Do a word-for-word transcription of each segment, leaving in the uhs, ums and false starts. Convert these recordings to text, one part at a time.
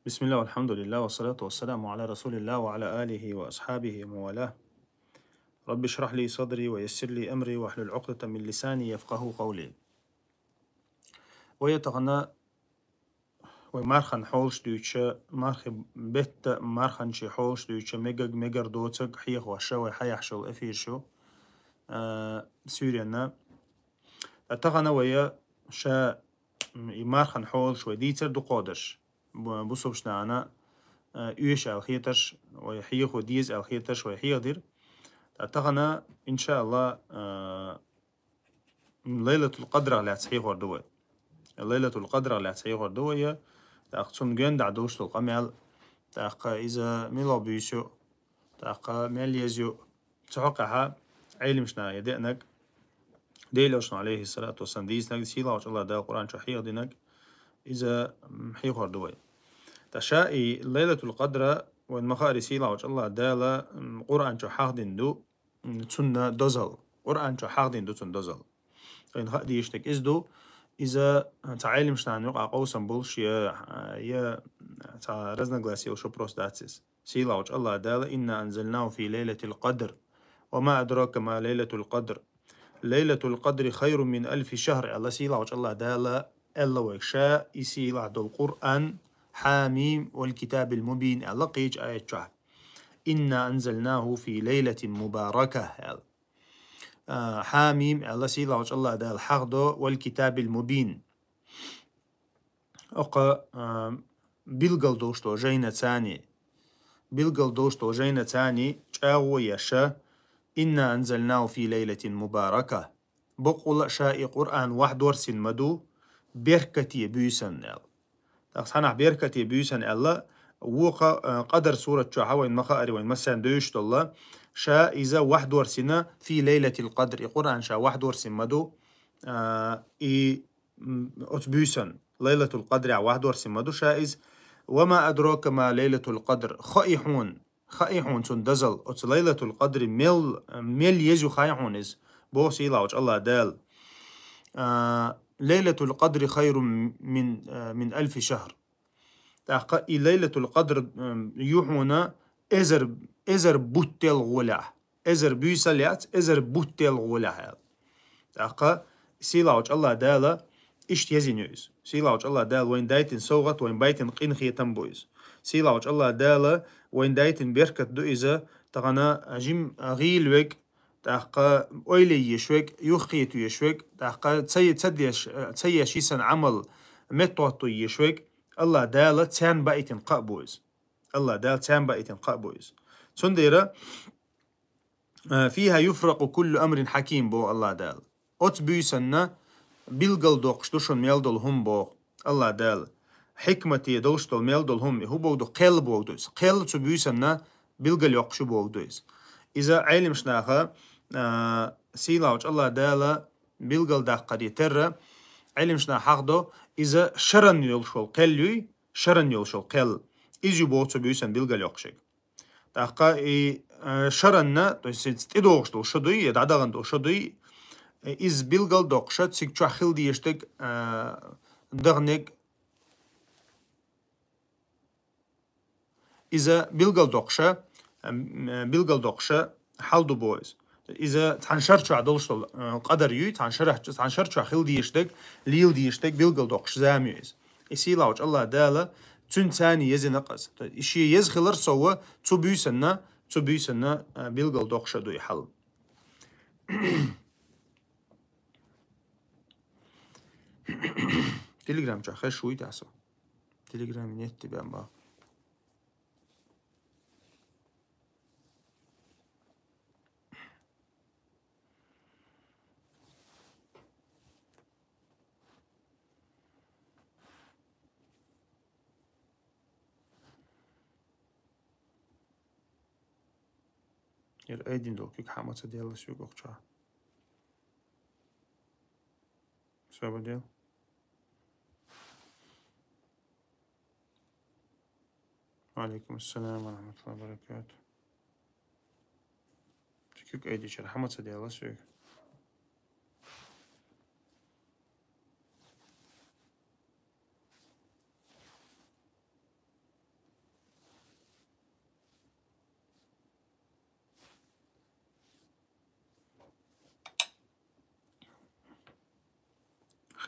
بسم الله والحمد لله والصلاة والسلام على رسول الله وعلى آله وأصحابه ومن والاه. رب اشرح لي صدري ويسر لي أمري واحلل عقدة من لساني يفقهوا قولي. Вай тахана вай мархан хьолаш дуьйча, мархи бетта марханчи хьолаш дуьйча, мегаг мегар доцаг хьехоша вай хьаяхьшул эфир шу, а, суьйренна. А тахана вай ша, м, и мархан хьолаш вай дийцар дукходар. Бу-, бусубшнана, а, уьш аьл хетарш, вай хьехо деза аьл хетарш вай хьехдир. А тахана, иншаалла, а, Лайлатул Къадрах лаьца хьехор ду вай. Лайлатул Къадрах лаьца хьехор ду вай. ТӀаккха цун гонда долуш долу къамел, тӀаккха иза мила буьйсу, тӀаккха мел еза ю, цу хьокъехьа Ӏилмашна я деанаг, Делошна, алейхиссалату вассалам, дийцинаг, сийлахьчу Аллах Дала Къуръан чу хьехдинаг, иза, м, хьехор ду вай. ТӀаккха ша и Лайлатул Къадра вайн ма хаари сийлахьчу Аллах Дала, м, Къуръан чу хьахдин ду, м, цунна дозал. Къуръан чу хьахдин ду цунна дозал. Вайн хаа дийшнаг иза ду, иза цхьа Ӏилмашна юкъа къовсам болуш я, я цхьа разногласие йолуш вопрос дац иза. Сийлахьчу Аллах Дала: «Инна анзалнаху фи лайлатил къадр. Ва ма адрака ма лайлатул къадр. Лайлатул къадри хайрун мин алфи шахр», аьлла сийлахьчу Аллах Дала, аьлла вайга ша, и сийлахь долу Къуръан, хьамим, вал китабил мубин, аьлла кхечу аят чохь. «Инна анзалнаху фи лайлатин мубарака», аьлла. А, хьамим, аьлла сийлахьчу Аллах Дала хьахдо, вал китабил мубин. Окха, а, билгал долуш долу жайна цани. Билгал долуш долу жайна цани чӀагӀо я ша: «Инна анзалнаху фи лайлатин мубарака». Баккъула а ша и Къуръан вахдорсин ма ду, беркате буьйсанна аьлла. ТӀаккха цхьанахь беркате буьйсанна аьлла, вукха, а, Къадар сурат чохь вайн ма хаари вайн массарна дуьйш долла, ша иза вахдорсина фи лайлатил къадр, и Къуръан ша вахдорсин ма ду, а, и м, оцу буьйсан, Лайлатул Къадрехь вахдорсин ма ду ша иза. «Ва ма адрака ма лайлатул къадр». Хаий хьуна, хаий хьуна цунна дозал, оцу Лайлатул Къадри мел, мел еза ю хаий хьуна иза, боху сийлахьчу Аллах Дала. А, «Лайлатул къадри хайрун мин, а, мин алфи шахр». ТӀаккха и Лайлатул Къадр, м, ю хьуна эзар, эзар бутт делла гӀолехь. Эзар буьйсал яц, эзар бутт делла гӀолехь аьлла. ТӀаккха сийлахьчу Аллах Дала иштта езйина ю иза. Сийлахьчу Аллах Дала вайн дайтина совгӀат, вайн байтина къинхетам бу иза. Сийлахьчу Аллах Дала вайн дайтина беркат ду иза, тахана жим гӀийла вег, тӀаккха ойла еш вег, юххе туьеш вег, тӀаккха ца, ца деш, ца еш йисан Ӏамал меттахӀотто еш вег, Аллах Дала царна баийтина кхаъ бу иза. Аллах Дала царна баийтина кхаъ бу иза. Цундела, а, «Фиха юфракъу куллу амрин хьаким», боху Аллах Дала. Оцу буьйсанна билгал доккхуш ду шуна мел долу хӀума, боху Аллах Дала. Хьикмате долуш долу мел долу хӀума, и хӀун боху ду, кхел боху ду иза. Кхел цу буьйсанна билгал йоккхуш ю боху ду иза. Иза Ӏелимаш наха, а, сийлахьчу Аллах Дала билгал даккхаре терра, Ӏелимаш наха хьахдо, иза шаран йолуш волу кхел юй, шаран йолуш волу кхел. Иза ю боху цу буьйсанна билгал йоккхуш ерг. ТӀаккха и, э, шаранна, то есть иза тӀедогӀуш долу шо дуй, я дӀадахана долу шо дуй, э, иза билгал доккхуша, цига чохь хила дезаш дерг, э, даханиг, иза билгал доккхуша, э, билгал доккхуша хьал ду боху иза. Иза цхьана шар чохь долуш долу, э, къадар юй, цхьана шарахь, цхьана шар чохь хила дезаш дерг, лела дезаш дерг билгал доккхуш зама ю иза. И сийлахьчу Аллах Дала цуьнан царна езина къаза. То есть и шен еза хилар сов, цу буьйсанна, цу буьйсанна, а, билгал доккхуша ду и хьал. Телеграм чохь хезаш вуй тӀе со? Телеграме нет тебя, бах. Яра айдина долу куьг хьан ма ца делла соьга окхучохь. Всё, обалдел. Ва алейкум ассалам ва рахматуллахи ва баракатух. Куьг айдичара хьан ма ца делла соьга.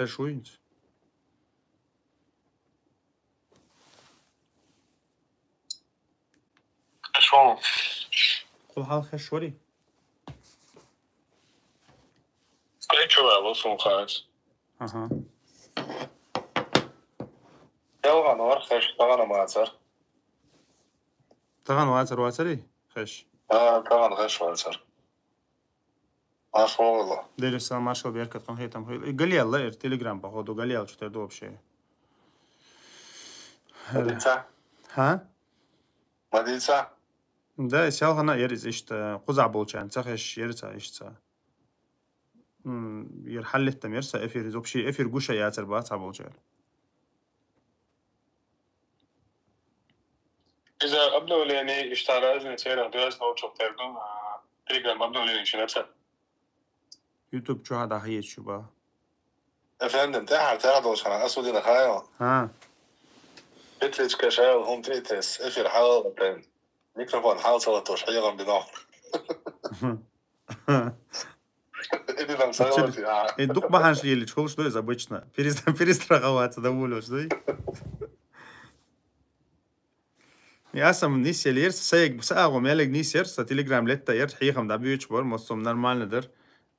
хеш вуй хӀинца? Хеш ву. Кхул хьал хеш варий? Хечу валу сун хаш. Аха. Ялган вар хеш, тагана мацар. Тагана вацар вацарий? Хеш. А, тагана хеш вацар. Аш валу. Дели салам, маршал, беркат, къинхетам хила. И галиялла эр, Telegram, походу, галиял чу терду вообще. Мадица. Ха? Мадица. Да, селхана ер из ишта, кхуза болчан, ца хеш, ер ца, иш ца. М, ер хьаллеттам ер ца эфир, из вообще эфир гуша яцар ба ца болчар. Из обновление, ишта разный церах дёс научил терду, а, Telegram обновление шинаца. YouTube чуха дахьа ечу ба. Эфендим, тахар тара долшана, асудина хайл. Ха. Петричка шайл, хум тритес, эфир хал, тен. Микрофон хал сала тош, хьягам бино. Иди нам сала. И дук баханш лили, чхол, что из обычно. Перест-, перестраховаться, довольно, что и. Я сам нисел ер, саег, са агу мелег нисер, са Telegram летта ер, хьихам да бьюч бор, мосом нормально дер.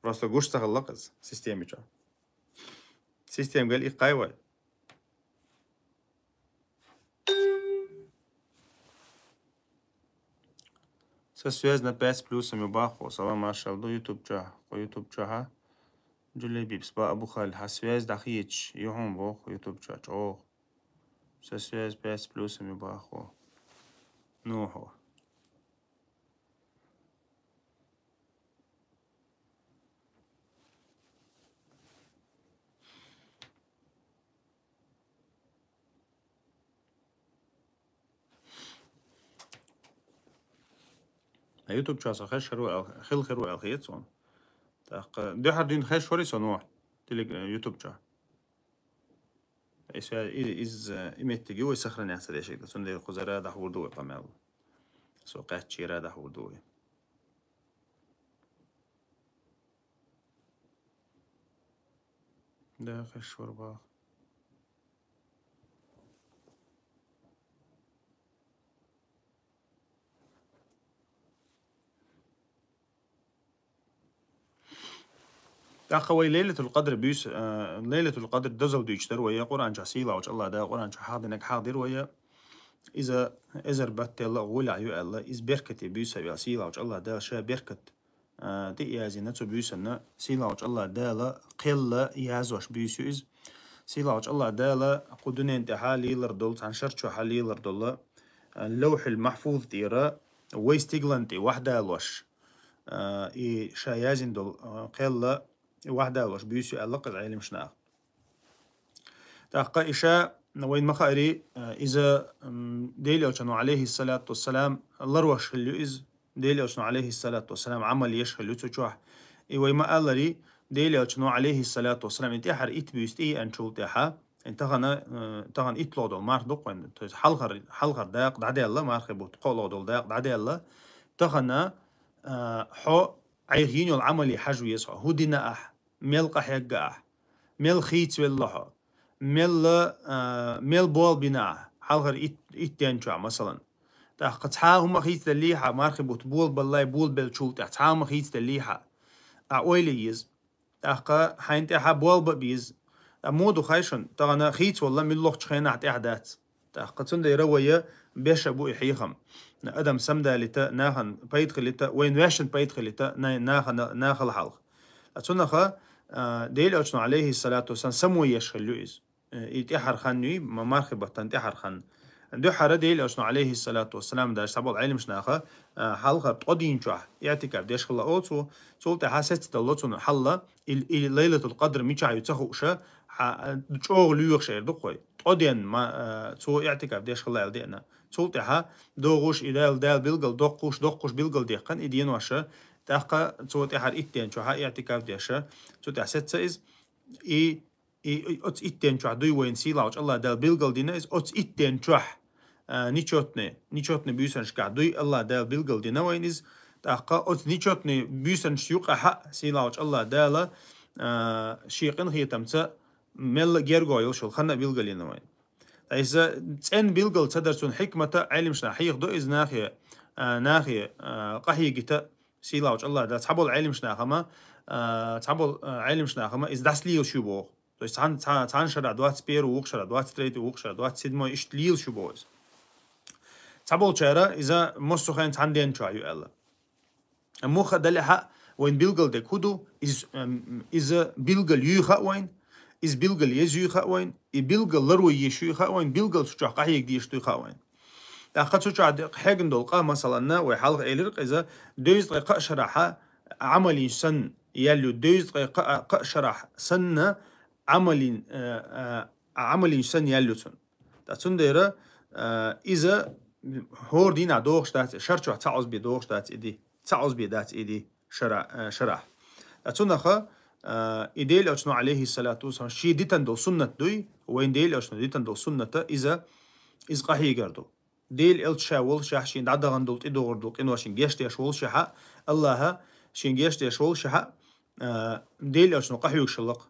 Просто гуш сахаллак из, системи чо. Систем гал и кайвай. Са связь на пять с плюсами баху. Салам, маршал ду YouTube ча. По YouTube ча, ха. Джулей Бипс ба Абу Халид. Ха связь дахьич. Юхум бох YouTube ча. Чох. Со связь пять с плюсами баху. Ну хо. А YouTube часа хеш херу ал-, хил херу ал хиет сон. Так, э, дехар дин хеш хори сон, телег-, э, YouTube ча. Из, из, э, иметь теги ой сохраняться решит. Сон де хузара да хурду ой памел. Со кач чира да хурду ой. Да, хеш хор бах. Тахха вай Лейлатул Къадр бюс, э, Лейлатул Къадр дозал дюйчдар вай, Къуръан ча сила уч Аллах да, Къуръан ча хадинак хадир вай. Иза эзар баттела гуля ю Алла, из беркати бюса вял сила уч Аллах да, ша беркат, э, ти язина цу бюсана сила уч Аллах да ла, кхелла язош бюсю из. Сила уч Аллах да ла, къудунен те халилар дол, цан шарчу халилар дол, э, Лаухил Махфуз тира, вай стиглан ти вахдалош. Э, и ша язин дол, э, кхелла вахдалош бюсю Алла къаз илмшнах. Тахха иша вайн махари, э, иза, м, Дели Алчану алейхи салату вассалам ларваш хилю из, Дели Алчану алейхи салату вассалам амал еш хилю цу чух. И вай ма аллари, Дели Алчану алейхи салату вассалам и тяхар ит бюст и анчул тяха. Ин тахана, э, тахана итло дол марх дукъвен. То есть халхар, халхар дак дадела, мархи бут, коло дол дак дадела. Тахана, э, хо айгинул амали хажу ес хо. Худина ах, мел къахьегга ах, мел хийц велла хо, мел, э, мел бол бина ах. Халхар ит, ит ден чуа, масалан. Тахха цхьа хума хийц далли ха, мархи бут бол баллай бол бел чул тя, цхьа хума хийц далли ха. А ойли из. Тахха хайн тя ха бол ба биз. А моду хайшан, тагана хийц валла миллох чхена тя дац. Тахха цун дейра вая беша бу и хихам. На адам самдалита, нахан пайдхилита, вайн вешан пайдхилита, на, нахан, нахал халх. А цунаха, а, Дели Алчану алейхи салату вассалам саму еш хилю из. Э, и тяхар хан нюй, ма мархи баттан тяхар хан. Духара Дели Алчану алейхи салату вассалам даш сабал илмшнаха, э, халхар тӀодин чух, иътикаф деш хила оцу, цул тяха сецдалло цун халла, ил, ил Лейлатул Къадр мича ю цахуша, ха, э, чӀогӀ люйгӀ шер дукъой. ТӀоден ма, э, цу иътикаф деш хила ал дена. Цул тяха догӀуш и дал, дал билгал доккуш, доккуш билгал дехкан и ден ваша. Тахха цу тяхар ит ден чуха иътикаф деша. Цу тя сеца из. И, и, и оц ит ден чух дуй вайн сила уч Аллах дал билгал дина из. Оц ит ден чух, э, ничотный, ничотный бюсаншка дуй Аллах дал билгал дина вайн из. Тахха оц ничотный бюсанш юкъа ха сила уч Аллах дала, э, ши къинхетамца мелла герго йолуш йолу хан а билгалйина вайн. Иза цӀен билгал ца дар цунна хьикмата Ӏелимашна хьехадо иза нахе, а, нахе, а, къахьегита сийлахьчу Аллах Дала. Цхьаболу Ӏелимашна хама, а, цхьаболу, а, Ӏелимашна хама иза дӀасалелаш ю боху. То есть цхьана, цхьана, цхьана шарахь двадцать первый, вукху шарахь двадцать третий, вукху шарахь двадцать седьмой, иштта лелаш ю боху иза. Цхьаболчара иза массо а хенахь цхьана ден чохь ю аьлла. Муха далахь а вайн билгал дерг хӀун ду? Из, ам, иза билгал юй хаьа вайн, из билгал еза юй хаьа вайн, и билгал ларво еза юй хаьа вайн, билгал цу чохь къахьега дезаш дуй хаьа вайн. ТӀаккха цу чохь де-, хьегна долу къа, масалан, вай хьалха элира иза, дезткъе кхаа шарахь Ӏамалин санна ял ю, дезткъе кхаа, кхаа шарахь санна Ӏамалин, а, а, Ӏамалин санна ял ю цунна. Ткъа цундела, а, иза хӀора дийнахь дохуш дац, шар чохь цхьа Ӏузбе дохуш дац и ди, цхьа Ӏузбе дац и ди шара-, а, шарахь. Ткъа цунаха, а, и Делан Элчано, алейхиссалату вассалам, шен дитан долу суннат дуй, вайн Делан Элчано дитан долу сунната иза, иза къахьегар ду. Делан Элча ша волушехь, шен дӀадахана долу, тӀедогӀур долу къиношна гечдеш волушехь, Аллаха шен гечдеш волушехь, а, Делан Элчано къахьоьгуш хилла-кх.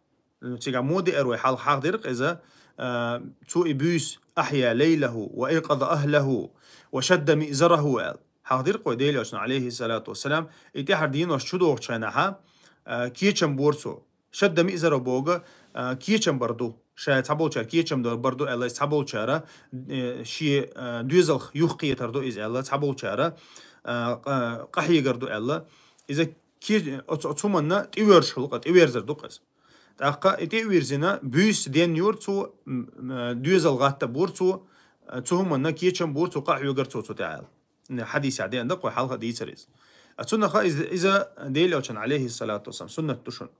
Цигахь муха деара вай хьалха хьахдира-кх иза, а, цо и буьйса: «Ахья лайлаху ва айкъаза ахлаху ва шадда миъзараху», аьлла. Хьахдира-кх вай Делан Элчано, алейхиссалату вассалам, и тӀаьхьара денош чу дохучу хенахь, а, кечам бора цо. Шадда миъзараху боху, а, кечам бар ду. Ша цхьаболчара кечам дар бар ду аьлла, иза цхьаболчара, э, шен, а, доьзалх юхакхетар ду иза аьлла, цхьаболчара, а, къа-, къахьегар ду аьлла. Иза ке-, оцу, оцу хӀуманна тӀеверзаш хилла-кх, тӀеверзар ду-кх иза. ТӀаккха и тӀе а вирзина, буьйса денйора цо, м, м, доьзал гӀаттабора цо, а, цу хӀуманна кечам бора цо, къахьоьгура цо цу тӀехь аьлла. М, хьадисехь деана ду-кх, вай хьалха дийцира иза. А цунаха иза, иза Делан Элчан, алейхиссалату вассалам, суннат ду шуна.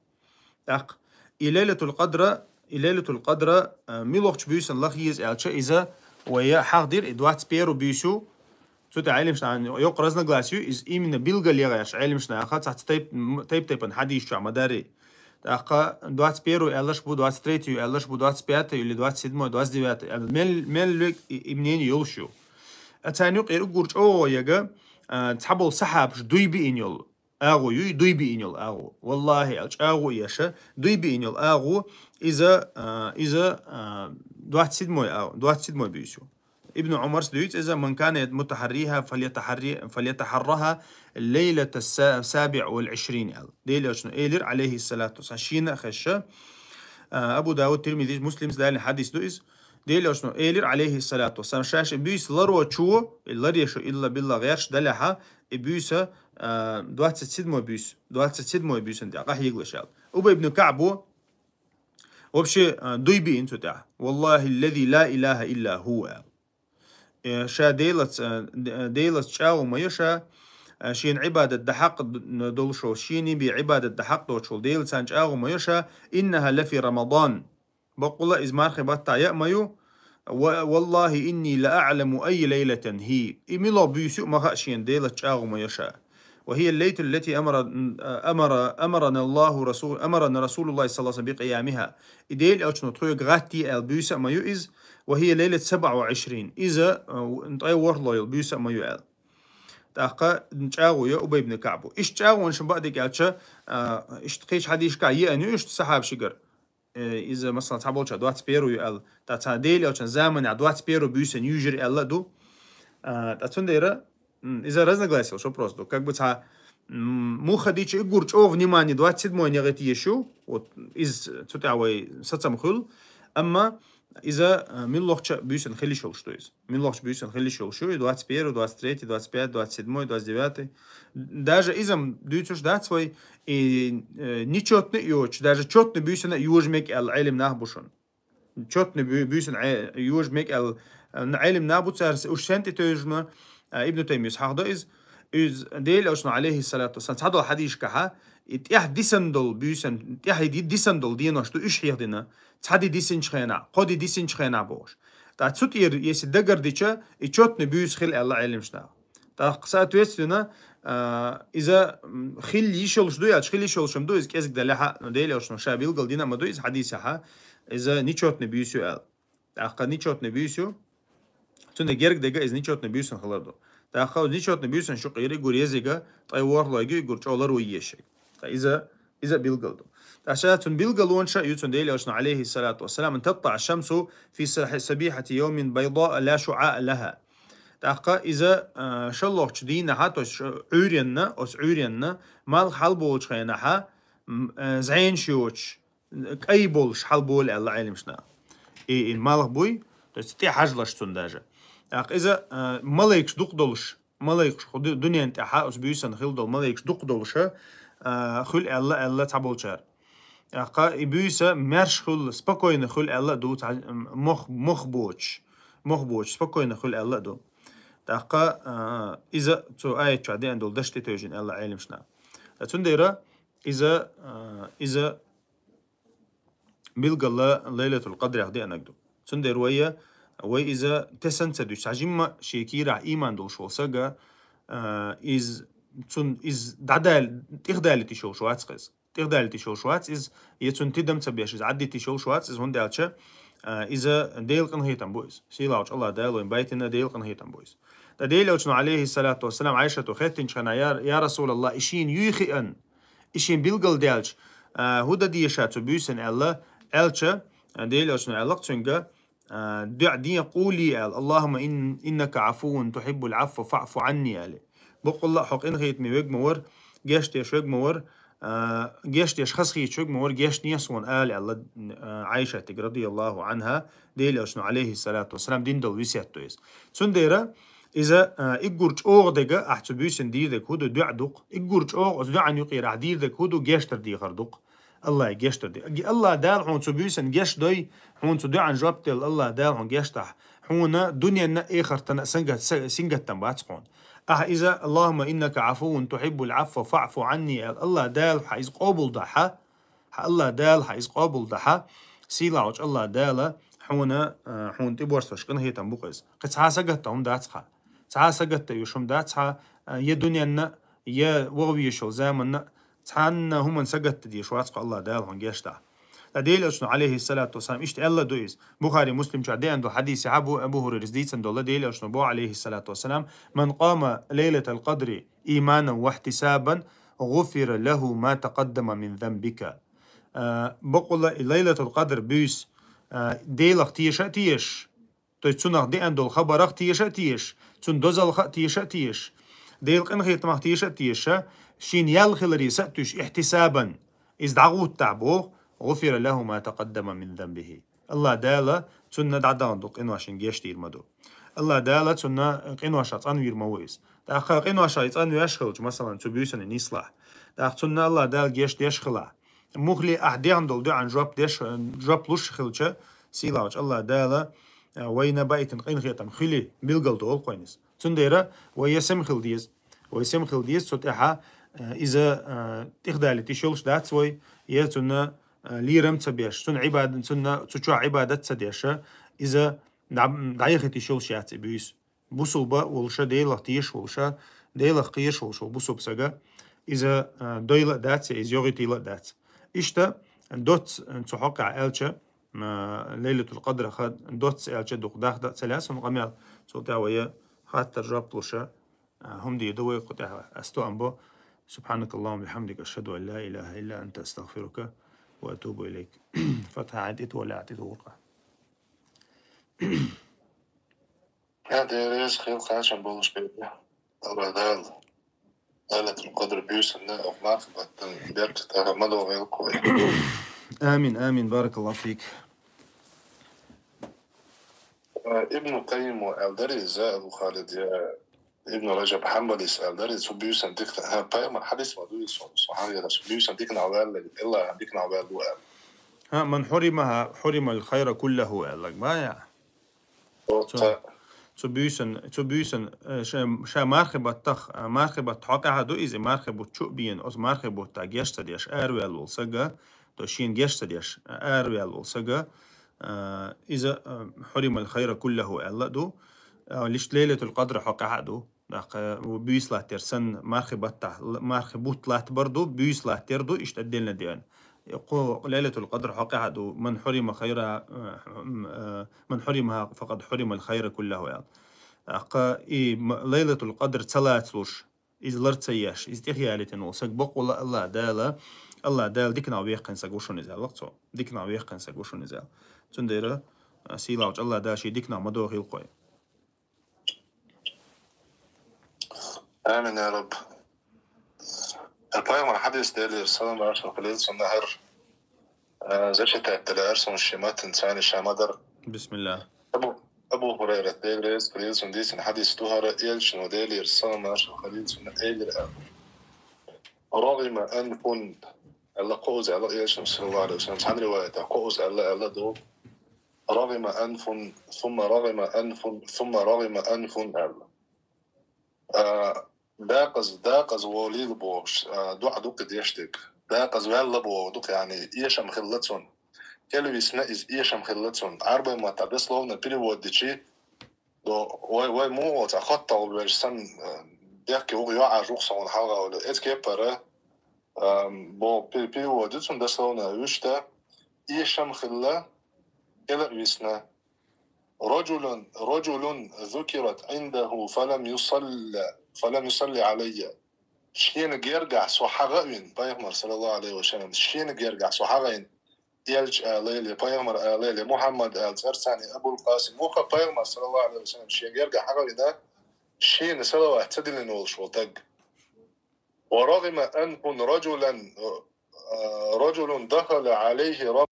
ТӀаккха и Лайлатул Къадра, и Лайлатул Къадра, а, муьлхачу буьйсанна лаха еза аьлча, иза вай хьахдира, и двадцать первый буьйса ю. Цу тӀе Ӏелимашна йоккха разногласи ю, иза именно билгал ян гӀерташ Ӏелимашна яха цхьацца тайп-, м, тайп-тайпана хьадис чохь ма дарий. ТӀаккха двадцать первый аьлларш бу, двадцать третий аьлларш бу, двадцать пятый или двадцать седьмой, двадцать девятый аьлла. Мел, мел век и, и мнение йолуш ю. А царна юкъера уггар чӀогӀа яга, а, цхьаболу сахьабаш дуй биъна йолу агӀо ю, дуй биъна йолу агӀо. Валлахи, аьлла, чӀагӀо эша, дуй биъна йолу агӀо, иза, а, иза, а, двадцать седьмой агӀо, двадцать седьмой буьйса ю. Ибн Умарс дуьйцу иза: «Ман кана мутахьарриха, фальятахьарри-, фальятахьарраха лайлата са-, сабиъ вал ишрин», аьлла. Делан Элчано элира, алейхиссалату вассалам, шена а хезша, а, Абу Давуд, Тирмизи, Муслимс далийна хьадис ду иза. Делан Элчано элира, алейхиссалату вассалам, ша шен буьйса ларочо, и ларъеш илла билла гӀерташ далахь, и буьйса, а, двадцать седьмой буьйса, двадцать седьмой буьйсанна тӀехь къахьегалаш аьлла. Убай ибн КаӀбо вообще, а, дуй биъна цу тӀехь. «Валлахи ллази ла илаха илла ху», аьлла. Э, ша Делаца, а, Д-, Делаца чӀагӀо ма йо ша, а, шена Ӏибадат дан хьакъ д-, долуш волу, шена бен Ӏибадат дан хьакъ доцуш волу Делаца чӀагӀо ма йо ша, «иннаха лафи Рамадан». Баккъала иза мархи баттахь яа ма ю. Ва-, «Валлахи инни ла аъламу айя лайлатан хи». И муьлха буьйса ю ма хаьа шена, Делаца чӀагӀо ма йо ша. «Ва хия ллайлату ллати амара, амара, амарана Аллаху расул-, амарана Расулуллахи саллаллаху алейхи ва саллям бикъиямиха». И Делан Элчано тхоьга гӀатте аьлла буьйса а ма ю иза. «Ва хия лайлату сабъа ва ишрин». Иза, а, ткъе ворхӀалгӀа йолу буьйса а ма ю аьлла. ТӀаккха чӀагӀо йо Убай ибн КаӀбо. Иштта чӀагӀонаш баъдиг аьлча, а, иштта кхечу хьадисашкахь еана ю иштта сахьабашкара. Э, иза, масала, цхьаболчара двадцать первый ю аьлла, ткъа цхьа Делан Элчан заманахь двадцать первый буьйсанна юьйжира аьлла а ду. А, ткъа цундела, м, иза разногласие йолуш вопрос ду. Как бы цхьа, м, муха дича уггар чӀогӀа внимание двадцать седьмой негӀита еш ю, вот, иза цу тӀехь вай сацам хуьлу, амма иза, а, муьлххачу буьйсанна хила йиш йолуш ду иза. Муьлххачу буьйсанна хила йиш йолуш ю, и двадцать первый, двадцать третий, двадцать пятый, двадцать седьмой, двадцать девятый. Даже иза-м дуьйцуш дац вай, и, э, нечётный а йоцуш, даже чётный буьйсанна а йожа мега аьлла Ӏелим нах бу шуна. Чётный буь-, буьйсанна Ӏе-, йожа мега аьлла, э, Ӏелим нах бу цара, уьш сен тӀе тевжина, э, Ибн Таймийс хьахдо иза, иза Делан Элчано, алейхиссалату вассалам, цхьадолу хьадисашкахьа, и тӀехь дисан долу буьйсан, тӀехь и ди-, дисан долу денош ду уьш хьехдина, цхьа ди дисинчу хенахь, кхо ди дисинчу хенахь бохуш. ТӀаккха цу тӀера, если дагардича, и чётный буьйса хила аьлла Ӏелимаш наха. ТӀаккха, соответственно, а, иза, м, хила йиш йолуш ду, аьлча, хила йиш йолуш ма ду, иза кӀезиг далехьа, но Делан Элчано ша билгал дина а ма ду, иза хьадисехьа, иза нечётный буьйса ю аьлла. ТӀаккха нечётный буьйса ю, цуьнан герга дега иза нечётный буьйсанна хилар ду. ТӀаккха нечётный буьйсанна шу къийра и гур езига, ткъе ворхӀалгӀа ю и гур чӀогӀа ларво еза шега. Ткъа иза, иза билгал ду. ТӀаккха цун билгалонаш а ю цун Делан Элчано, عليه الصلاة والسلام: «أن تطلع الشمس في صح-، صبيحة يوم بيضاء لا شعاع لها». ТӀаккха иза, а, шоллагӀчу дийнахьа, то есть ш-, Ӏуьйренна, оцу Ӏуьйренна, малх хьалаболучу хенахьа, м, а, зӀенаш йоцуш, кӀай болуш хьалаболу аьлла Ӏеламнаха. И, и малх буй, то есть тӀе хьажалаш цунна даже. ТӀаккха иза, а, малайкаш дукха долуш, малайкаш кху ду-, дуьнен тӀехьа оцу буьйсанна хилла долу малайкаш дукха долуша, а, хуьлу аьлла, аьлла цхьаболчара. ТӀаккха и буьйса маьрша хуьлу, спокойно хуьлу аьлла а ду, цхьа, м, мох, мох боцуш, мох боцуш, спокойно хуьлу аьлла а ду. ТӀаккха, а, иза цу аят чохь деана долу даш тӀетевжина аьлла Ӏеламнаха. Цундела иза, а, иза билггала Лайлатул Къадрах деанаг ду. Цундела вайя, вай иза тесанца дуьйцу. Цхьа жимма шен кийрахь ийман долуш волу сага, а, из, цун, из дӀадал-, тӀехдалийта йиш йолуш вац иза. ТӀехдалийта йиш йолуш вац иза, я цунна тидам ца беш, иза Ӏаддийта йиш йолуш вац иза, хӀунда аьлча, а, иза Делан къинхетам бу иза. Сийлахьчу Аллах Дала вайн байтина Делан къинхетам бу иза. Ткъа Делан Элчано, عليه الصلاة والسلام, Ӏайшата хаьттинчу хенахь: «Я, я Расулаллах, и шена юй хиъна, и шена билгал даьлча, а, хӀун дан деза цу буьйсанна?» аьлла, аьлча, а, Делан Элчано аьлла цуьнга, а, дуӀа де, къули аьлла: «اللهم إن-، إنك عفو تحب العفو فاعف عني», аьлла. Баккъалла а хьо къинхетаме верг ма вара, геч деш верг ма вара, а, геч деш хазахеташ верг ма вара, геч де суна ала аьлла, а, Ӏайшатига, رضي الله عنها, Делан Элчано, عليه الصلاة والسلام, дина долу весет ду иза. Цундела иза, а, уггар чӀогӀа дерг ахь цу буьйсанна дийр дерг хӀун ду, дуӀа ду-кх. Уггар чӀогӀа оцу дуӀан юкъера ахь дийр дерг хӀун ду, гештар дехар ду-кх. Аллахье гештар де. Аллах Дала хьуна цу буьйсанна геч дой, хьуна цу дуӀанна жоп делла Аллах Дала хьуна геч дахь, хьуна дуьненна а, эхартана а санга-, са-, сингаттам бац хьуна. Ахьа иза: «اللهم إنك عفو تحب العفو فاعف عني», аьлла, Аллах Дала хьан иза къобалдахь, хьан Аллах Дала хьан иза къобалдахь, сийлахьчу Аллах Дала хьуна, а, хьуна тӀеборзош къинхетам бу-кх иза. Кхин цхьа сагатта хӀума дац хьан. Цхьа сагатта уьш хӀума дац хьан, а, я дуьненна, я вогӀа везаш йолу заманна, цхьанна хӀуманна сагатта дезаш вац-кх Аллах Дала хьуна геч дахь. Ткъа Делан Элчано, عليه الصلاة والسلام, иштта аьлла ду иза. Бухари, Муслим чохь деана долу хьадисехь Абу, Абу Хурайрас дийцина долу, Делан Элчано боху, عليه الصلاة والسلام: «من قام ليلة القدر إيمانا واحتسابا غفر له ما تقدم من ذنبه». А, баккъалла и Лайлатул Къадр буьйса, а, Делах теша а тешаш, то есть цунах деана долу хабарах теша а тешаш, цунна дозаллах а теша а тешаш, Делан къинхетамах теша а тешаш, шена ял хиларе са а туьйсуш, ихьтисабан, иза дӀагӀуттахь боху, «غفر له ما تقدم من ذنبه». Аллах Дала цунна дӀадахана долу къиношна геч дийр ма ду. Аллах Дала цунна къиношах цӀанвийр ма ву иза. ТӀаккха къиношах и цӀанвеш хилча, масалан, цу буьйсанна нислахь, тӀаккха цунна Аллах Дала геч деш хилахь, муххале ахь дехна долу дуьхьан жоп деш, жоп луш хилча, сийлахьчу Аллах Дала, а, вайна баийтина къинхетам хили билгал долу-кх вайна иза. Цундела вай я сема хила деза. Вай сема хила деза, цу тӀехьа, а, иза, а, тӀехдалийта йиш йолуш дац вай, я цунна, а, лерам ца беш, цунна Ӏибада-, цунна цу чохь Ӏибадат ца деш, иза дӀа-, дӀаяхийта йиш йолуш яц и буьйса. Бусулба волуша, Делах тешаш волуша, Делах кхераш волуша бусулба сага иза, а, дойла а дац, я иза йогӀийтийла а дац. Иштта доцца цу хьокъехь аьлча, а, Лайлатул Къадраха доцца аьлча дукха дахда а ца лаьа суна къамел, цул тӀаьхьа вай хаттар жоп луша, а, хӀума дийр ду вай кху тӀехь ас тоам бо. سبحانك اللهم وبحمدك، أشهد أن لا إله إلا أنت، أستغفرك وأتوب إليك. Фатхьа хьан тӀе тола, тӀе тохуркъа. Я Дела, реза хила кхачам болуш хилла. Аллах Дала Лайлатул Къадр буьйсанна, оха марха баттан беркат ара ма догӀийла-кх вай. Амин, амин, баракаллаху фик. Ибн Къаййим аьлла дара иза, Абу Халид, я Ибн Раджаб Хьанбалис аьлла дара иза, цу буьйсан дикна, хӀа, пайхамар хьадис ма ду иза, субхьаналлах, цу буьйсан дикна ваьлла, Аллахьан дикна ваьлла ву аьлла. ХӀа, «من حرمها حرم الخير كله», аьллаг ма я. О, цу, ца. Цу буьйсан, цу буьйсан, э, ша, ша мархи баттах, э, мархи батта хьокъехь а ду иза, мархи бутт чу а бена, оцу мархи бутта геш ца деш, араваьлла волу сага, то шена геш ца деш, араваьлла волу сага, э, иза, э, «حرم الخير كله» аьлла а ду, э, лишта Лайлатул Къадр хьокъехь а ду. ТӀаккха буьйса латтар санна, мархи баттахь, л-, мархи бутт латтабар ду, буьйса латтар ду, иштта отдельно деана. Кху Лайлатул Къадр хьокъехь а ду, «من حرم خيرها», э, м, э, «من حرمها فقد حرم الخير كله», аьлла. ТӀаккха и м-, Лайлатул Къадр ца лацалуш, иза лар ца еш, иза тӀехъялийтина волу саг бакъволла Аллах Дала, Аллах Дала диканах веккхина саг ву шуна иза, аьлла цо. Диканах веккхина саг ву шуна иза, аьлла. Цундела, а, сийлахьчу Аллах Дала шен диканах ма дохийла кхой. Амин, я Рабб. Пайхамар хьадис, Делера салам-маршал хилийла цунна, хӀара, а, зачитать дала аьлла суна шен маттаца, ша ма дарра. Бисмиллах. Абу, Абу Хурайрата, Дела реза хилийла цунна, дийцина хьадис ду хӀара, элчано, Делера салам-маршал хилийла цунна, элира аьлла: «رغم أنف», аьлла кхузза, аьлла элчано, саллаллаху Ӏалайхи ва саллам, цхьана риваятехь кхузза аьлла, аьлла ду: «رغم أنف، ثم رغم أنف، ثم رغم أنف», аьлла. А, декъаза, декъаза волийла бохуш, а, доӀа ду кхин деш дерг. Декъаза ваьлла боху ду кхин, яъни, эшам хилла цунна. КӀелвисна иза, эшам хилла цунна. Ӏарбойн маттахь дословно перевод дичи, до, вай, вай муха цхьа хотталгӀа веш санна, а, дехке вуха йоӀ Ӏаш ву-кх со хьуна хьалха олий. Эцу кепара, а, бо пе-, перевод ю цунна дословно вуьшта: эшам хилла, кӀела а висна. «رجل، رجل ذكرت عنده فلم يصل، فلم يصل علي». Шена гергахь со хьагӀа а вина, пайхамар, саллаллаху Ӏалайхи ва саллам, шена гергахь со хьагӀа а вина, элча алале, пайхамар алале, Мухьаммад ала, цӀарца цхьаьна Абул Къасим, муха пайхамар, саллаллаху Ӏалайхи ва саллам, шена гергахь хьагӀа а вина, шена салават ца диллина волуш волу таг. «ورغم أنف رجلا», а, «رجل دخل عليه رمضان».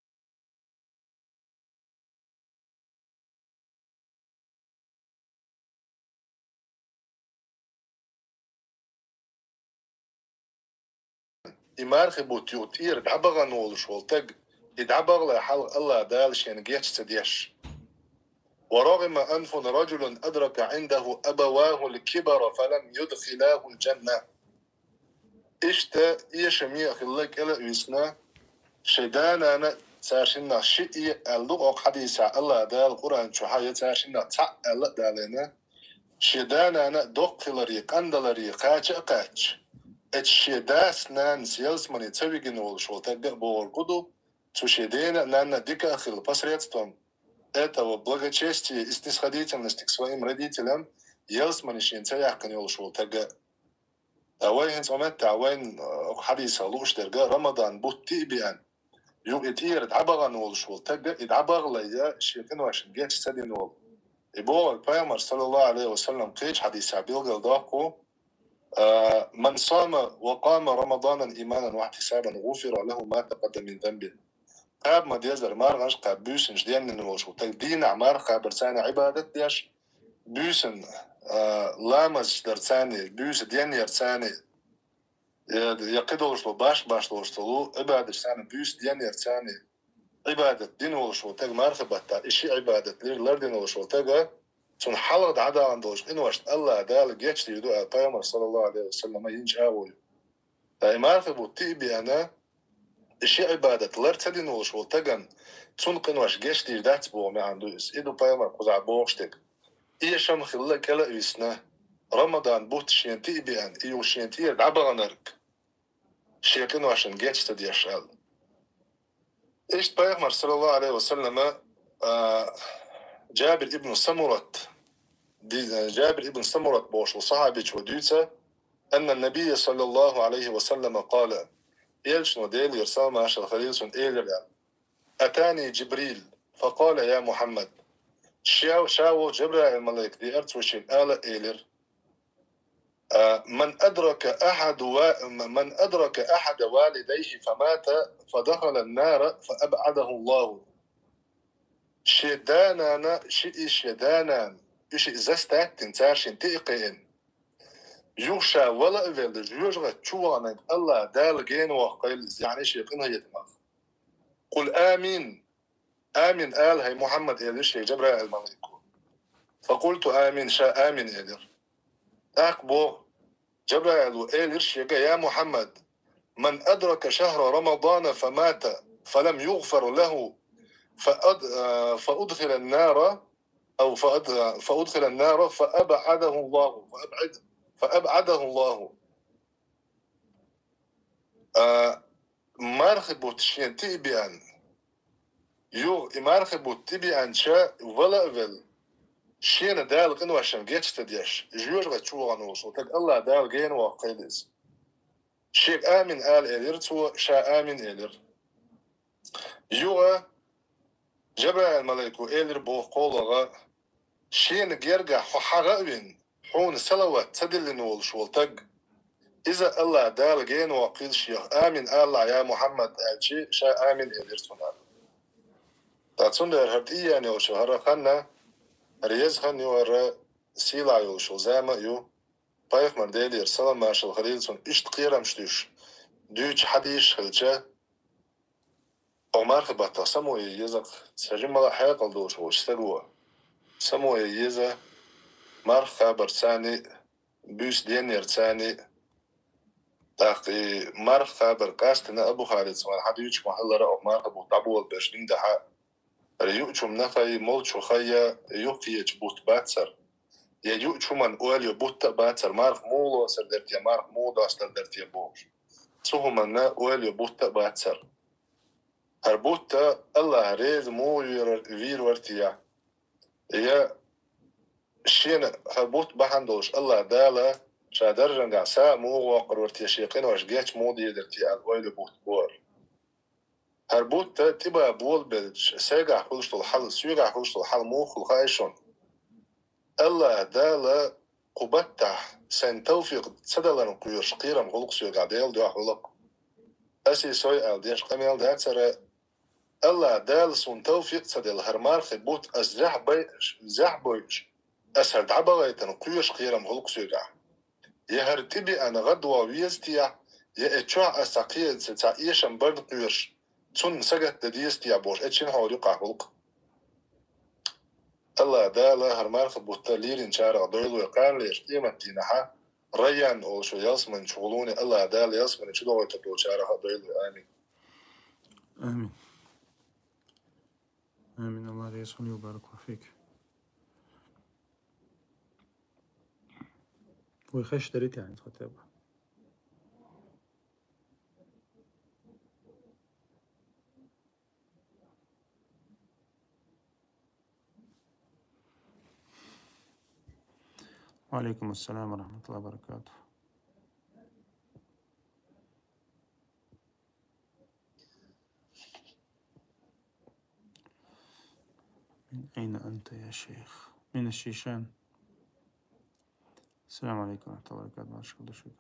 И мархи бутт юха тӀера дӀабахана волуш волу таг, и дӀабахале хьалха Аллах Дала шена геч ца деш. «ورغم أنف رجل أدرك عنده أبواه الكبر فلم يدخلاه الجنة». Иштта эшаме а хилла, кӀела а висна, шен да-нана а, царшиннах шиъ а, аьлла ду-кх оцу хьадисехь Аллах Дала Къуръан чохь, я царшиннах цхьаъ аьлла а далийна, шен да-нана а доккха хиларе, къандаларе кхача а кхаьчча, эцу шен дас-нанас ялсамане ца вигина волуш волу таг а бохург хӀун ду, цу шен дена а, нанна а дика а хилла, посредством этого благочестия и снисходительности к своим родителям ялсамане шена ца яьккхина йолуш волу таг а. Ткъа вай хӀинца Ӏуметтехь вайн, а, хьадисах лууш дерг а, Рамадан бутт тӀе а беана, юха и тӀера дӀабахана волуш волу таг а, и дӀабахале а, шен къиношна геч ца дина волу. И бохург пайхамар, саллаллаху Ӏалайхи ва саллам, кхечу хьадисехь билгалдоккху: «من صام وقام رمضان إيمانا واحتسابا غفر له ما تقدم من ذنبه». Кхаба ма-деззара марханаш а кхаьбна, буьйсанаш денйина волуш волу таг, дийнахь марха кхабарца цхьаьна Ӏибадат деш, буьйсанна, а, ламазаш дарца цхьаьна, буьйса денъярца цхьаьна, я, я кхидолуш долу башха-башха долуш долу Ӏибадаташца цхьаьна, буьйса денъярца цхьаьна Ӏибадат дина волуш волу таг мархи баттахь, и ши Ӏибадат лир-, лардина волуш волу таг а, цунна хьалха дӀадахана долуш къиношна Аллах Дала гечдийр ду аьлла пайхамар, саллаллаху Ӏалайхи ва саллам, йинчу агӀор ю. Ткъа и мархи бутт тӀе а беана, и ши Ӏибадат лар ца дина волуш волу тагана, цунна къинош гечдийр дац боху маьӀна ду иза. И ду пайхамар кхузахь бохуш дерг. Эшам хилла, кӀела а висна, Рамадан бутт шена тӀе а беана, и юха шена тӀера дӀабаханарг, шен къиношна геч ца деш аьлла. Иштта пайхамар, саллаллаху Ӏалайхи ва саллама, а, Джабир ибн Самурат, ди-, Джабир ибн Самурат бохуш волу сахьабичо дуьйцу: «أن النبي صلى الله عليه وسلم قال», элчано, Делера салам-маршалла хилийла цунна, элира аьлла: «أتاني جبريل فقال: يا محمد». Ша, ша волчу Джабраил-малайка деара, цо шена ала а элира: «من أدرك أحد وا-، من أدرك أحد والديه فمات فدخل النار فأبعده الله». Шен да-нана, шиъ, шен да-нана, и шиъ застаттина, цара шена тӀе а кхиъна, юха ша вала а велла, жоьжахати чу ваханарг Аллах Дала гена воккхийла иза, яъни шен къинхетамах. «قل آمين». «Амин ала, хӀай Мухьаммад», — элира шега Джабраил-малайко. «فقلت آمين», ша амин элира. ТӀаккха боху, Джабраила элира шега: «يا محمد، من أدرك شهر رمضان فمات فلم يغفر له فأد-، آه، فأدخل النار، أو فأد-، فأدخل النار فأبعده الله، فأبعد-، فأبعده الله». А, мархи бутт шена тӀе а беана, юха и мархи бутт тӀе беанча вала а велла, шена Дала къиношна геч ца деш, жоьжахати чу вахана волуш волу таг Аллах Дала гена воккхийла иза. Шега амин ала элира цо, ша амин элира. Юха Жабраил малайко элира боху кхоалгӀа: «Шена гергахь хьо хьагӀа а вина, хьуна салават ца диллина волуш волу стаг, иза Аллах Дала гена воккхийла шех, амин алахь, я Мухьаммад», аьлча, ша амин элира цунна. Ткъа цундела хӀара тӀееана йолчу хӀара хан, хӀара еза хан ю, хӀара сийлахь йолуш йолу зама а ю. Пайхамар, Делера салам-маршалла хуьлийла цунна, иштта кхерамаш дуьйцуш, дуьйцу хьадисаш хилча, оха марха баттахь само ян еза-кх, цхьа жимма а хьекъал долуш волчу стага. Само ян еза, марха кхабарца царний, буьйса деннарца царний. ТӀаккха и марха кхабар къаьстина а Бухарица ван хьадуьйцуш ма-хиллара, оха марха бутт дӀаболабеш дина дахьа, хӀара юучу хӀуманах а, молчу хай а юхкечу бутт бацара. Я юучу хӀуманна ойла йо бутт а бацара, марха муха лоцур дара те, марха муха достур дара те бохуш. Цу хӀуманна ойла йо бутт а бацара. ХӀара бутт Аллах реза муха вийр-, вийр вара те? Я шена хӀара бутт бахьана долуш Аллах Дала ша даржангахь са а муха воккхур вара те, шен къинош геч муха дийр дара те аьлла ойла йо бутт бора. ХӀара бутт тӀе бан болабелча, сайгахь хуьлуш долу хьал, соьгахь хуьлуш долу хьал муха хуьлу хаьий шуна? Аллах Дала кху баттахь сайна тавфикъ ца даларна кхоьруш кхерам хуьлу-кх соьгахь, Делан дуьхьа хуьлу-кх. Аса и сой аьлла деш къамел дацара, Аллах Дала суна тавфикъ ца делла, хӀара мархи бутт ас зехьа байъаш, зехьа бойъуш, ас хӀара дӀабахийтарна кхоьруш кхерам хуьлу-кх соьгахь. Я хӀара тӀе беана гӀадван веза те, я и чохь ас цхьа кхечу цхьа эшам барна кхоьруш, цунна сагатдан деза те бохуш, и шина хьоле юкъахь хуьлу-кх. Аллах Дала хӀара марха бутт леринчарах дойла вай, кхана лерчу къематдийнахьа Райян олуш йолу ялсамани чу гӀуллакхе Аллах Дала ялсамани чу догӀуьйтур долчарах а дойла вай. Амин. Амин. Амин. Аллах реза хуьлийла, баракаллаху фик. Вай хеш дарий те хӀинца хотя бы? وعليكم السلام ورحمة الله وبركاته. من أين أنت يا شيخ؟ من الشيشان. السلام عليكم ورحمة الله وبركاته. Маршалла ду шуьга.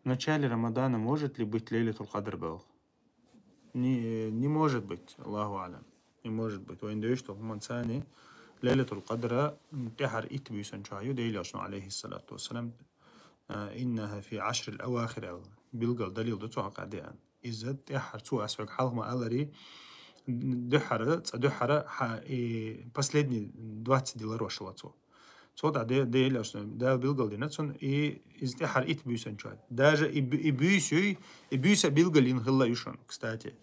В начале Рамадана может ли быть Лейлатуль Кадр боху? Не, не может быть, Аллаху аълам. Не может быть. Вайна девзаш долу хӀуманца Лейлатуль Кадр тӀаьхьара итт буьйсанна чохь ю, Делан Элчано, алейхиссалату вассалам, а, «إنها في العشر الأواخر», аьлла. Билггал далил ду цу хьокъехь деана. Иза тӀаьххьара цо ас хьоьга хьалха ма-аллара, дуьххьара, цкъа дуьххьара хьа-, и последний двадцать дилар вашалла цо. Цо тӀа де-, Делан Элчано, Дала билгал дина цунна, и иза тӀаьххьара итт буьйсанна чохь. Даже и бу-, и буьйса юй, и буьйса билгал йина хилла ю шуна, кстати.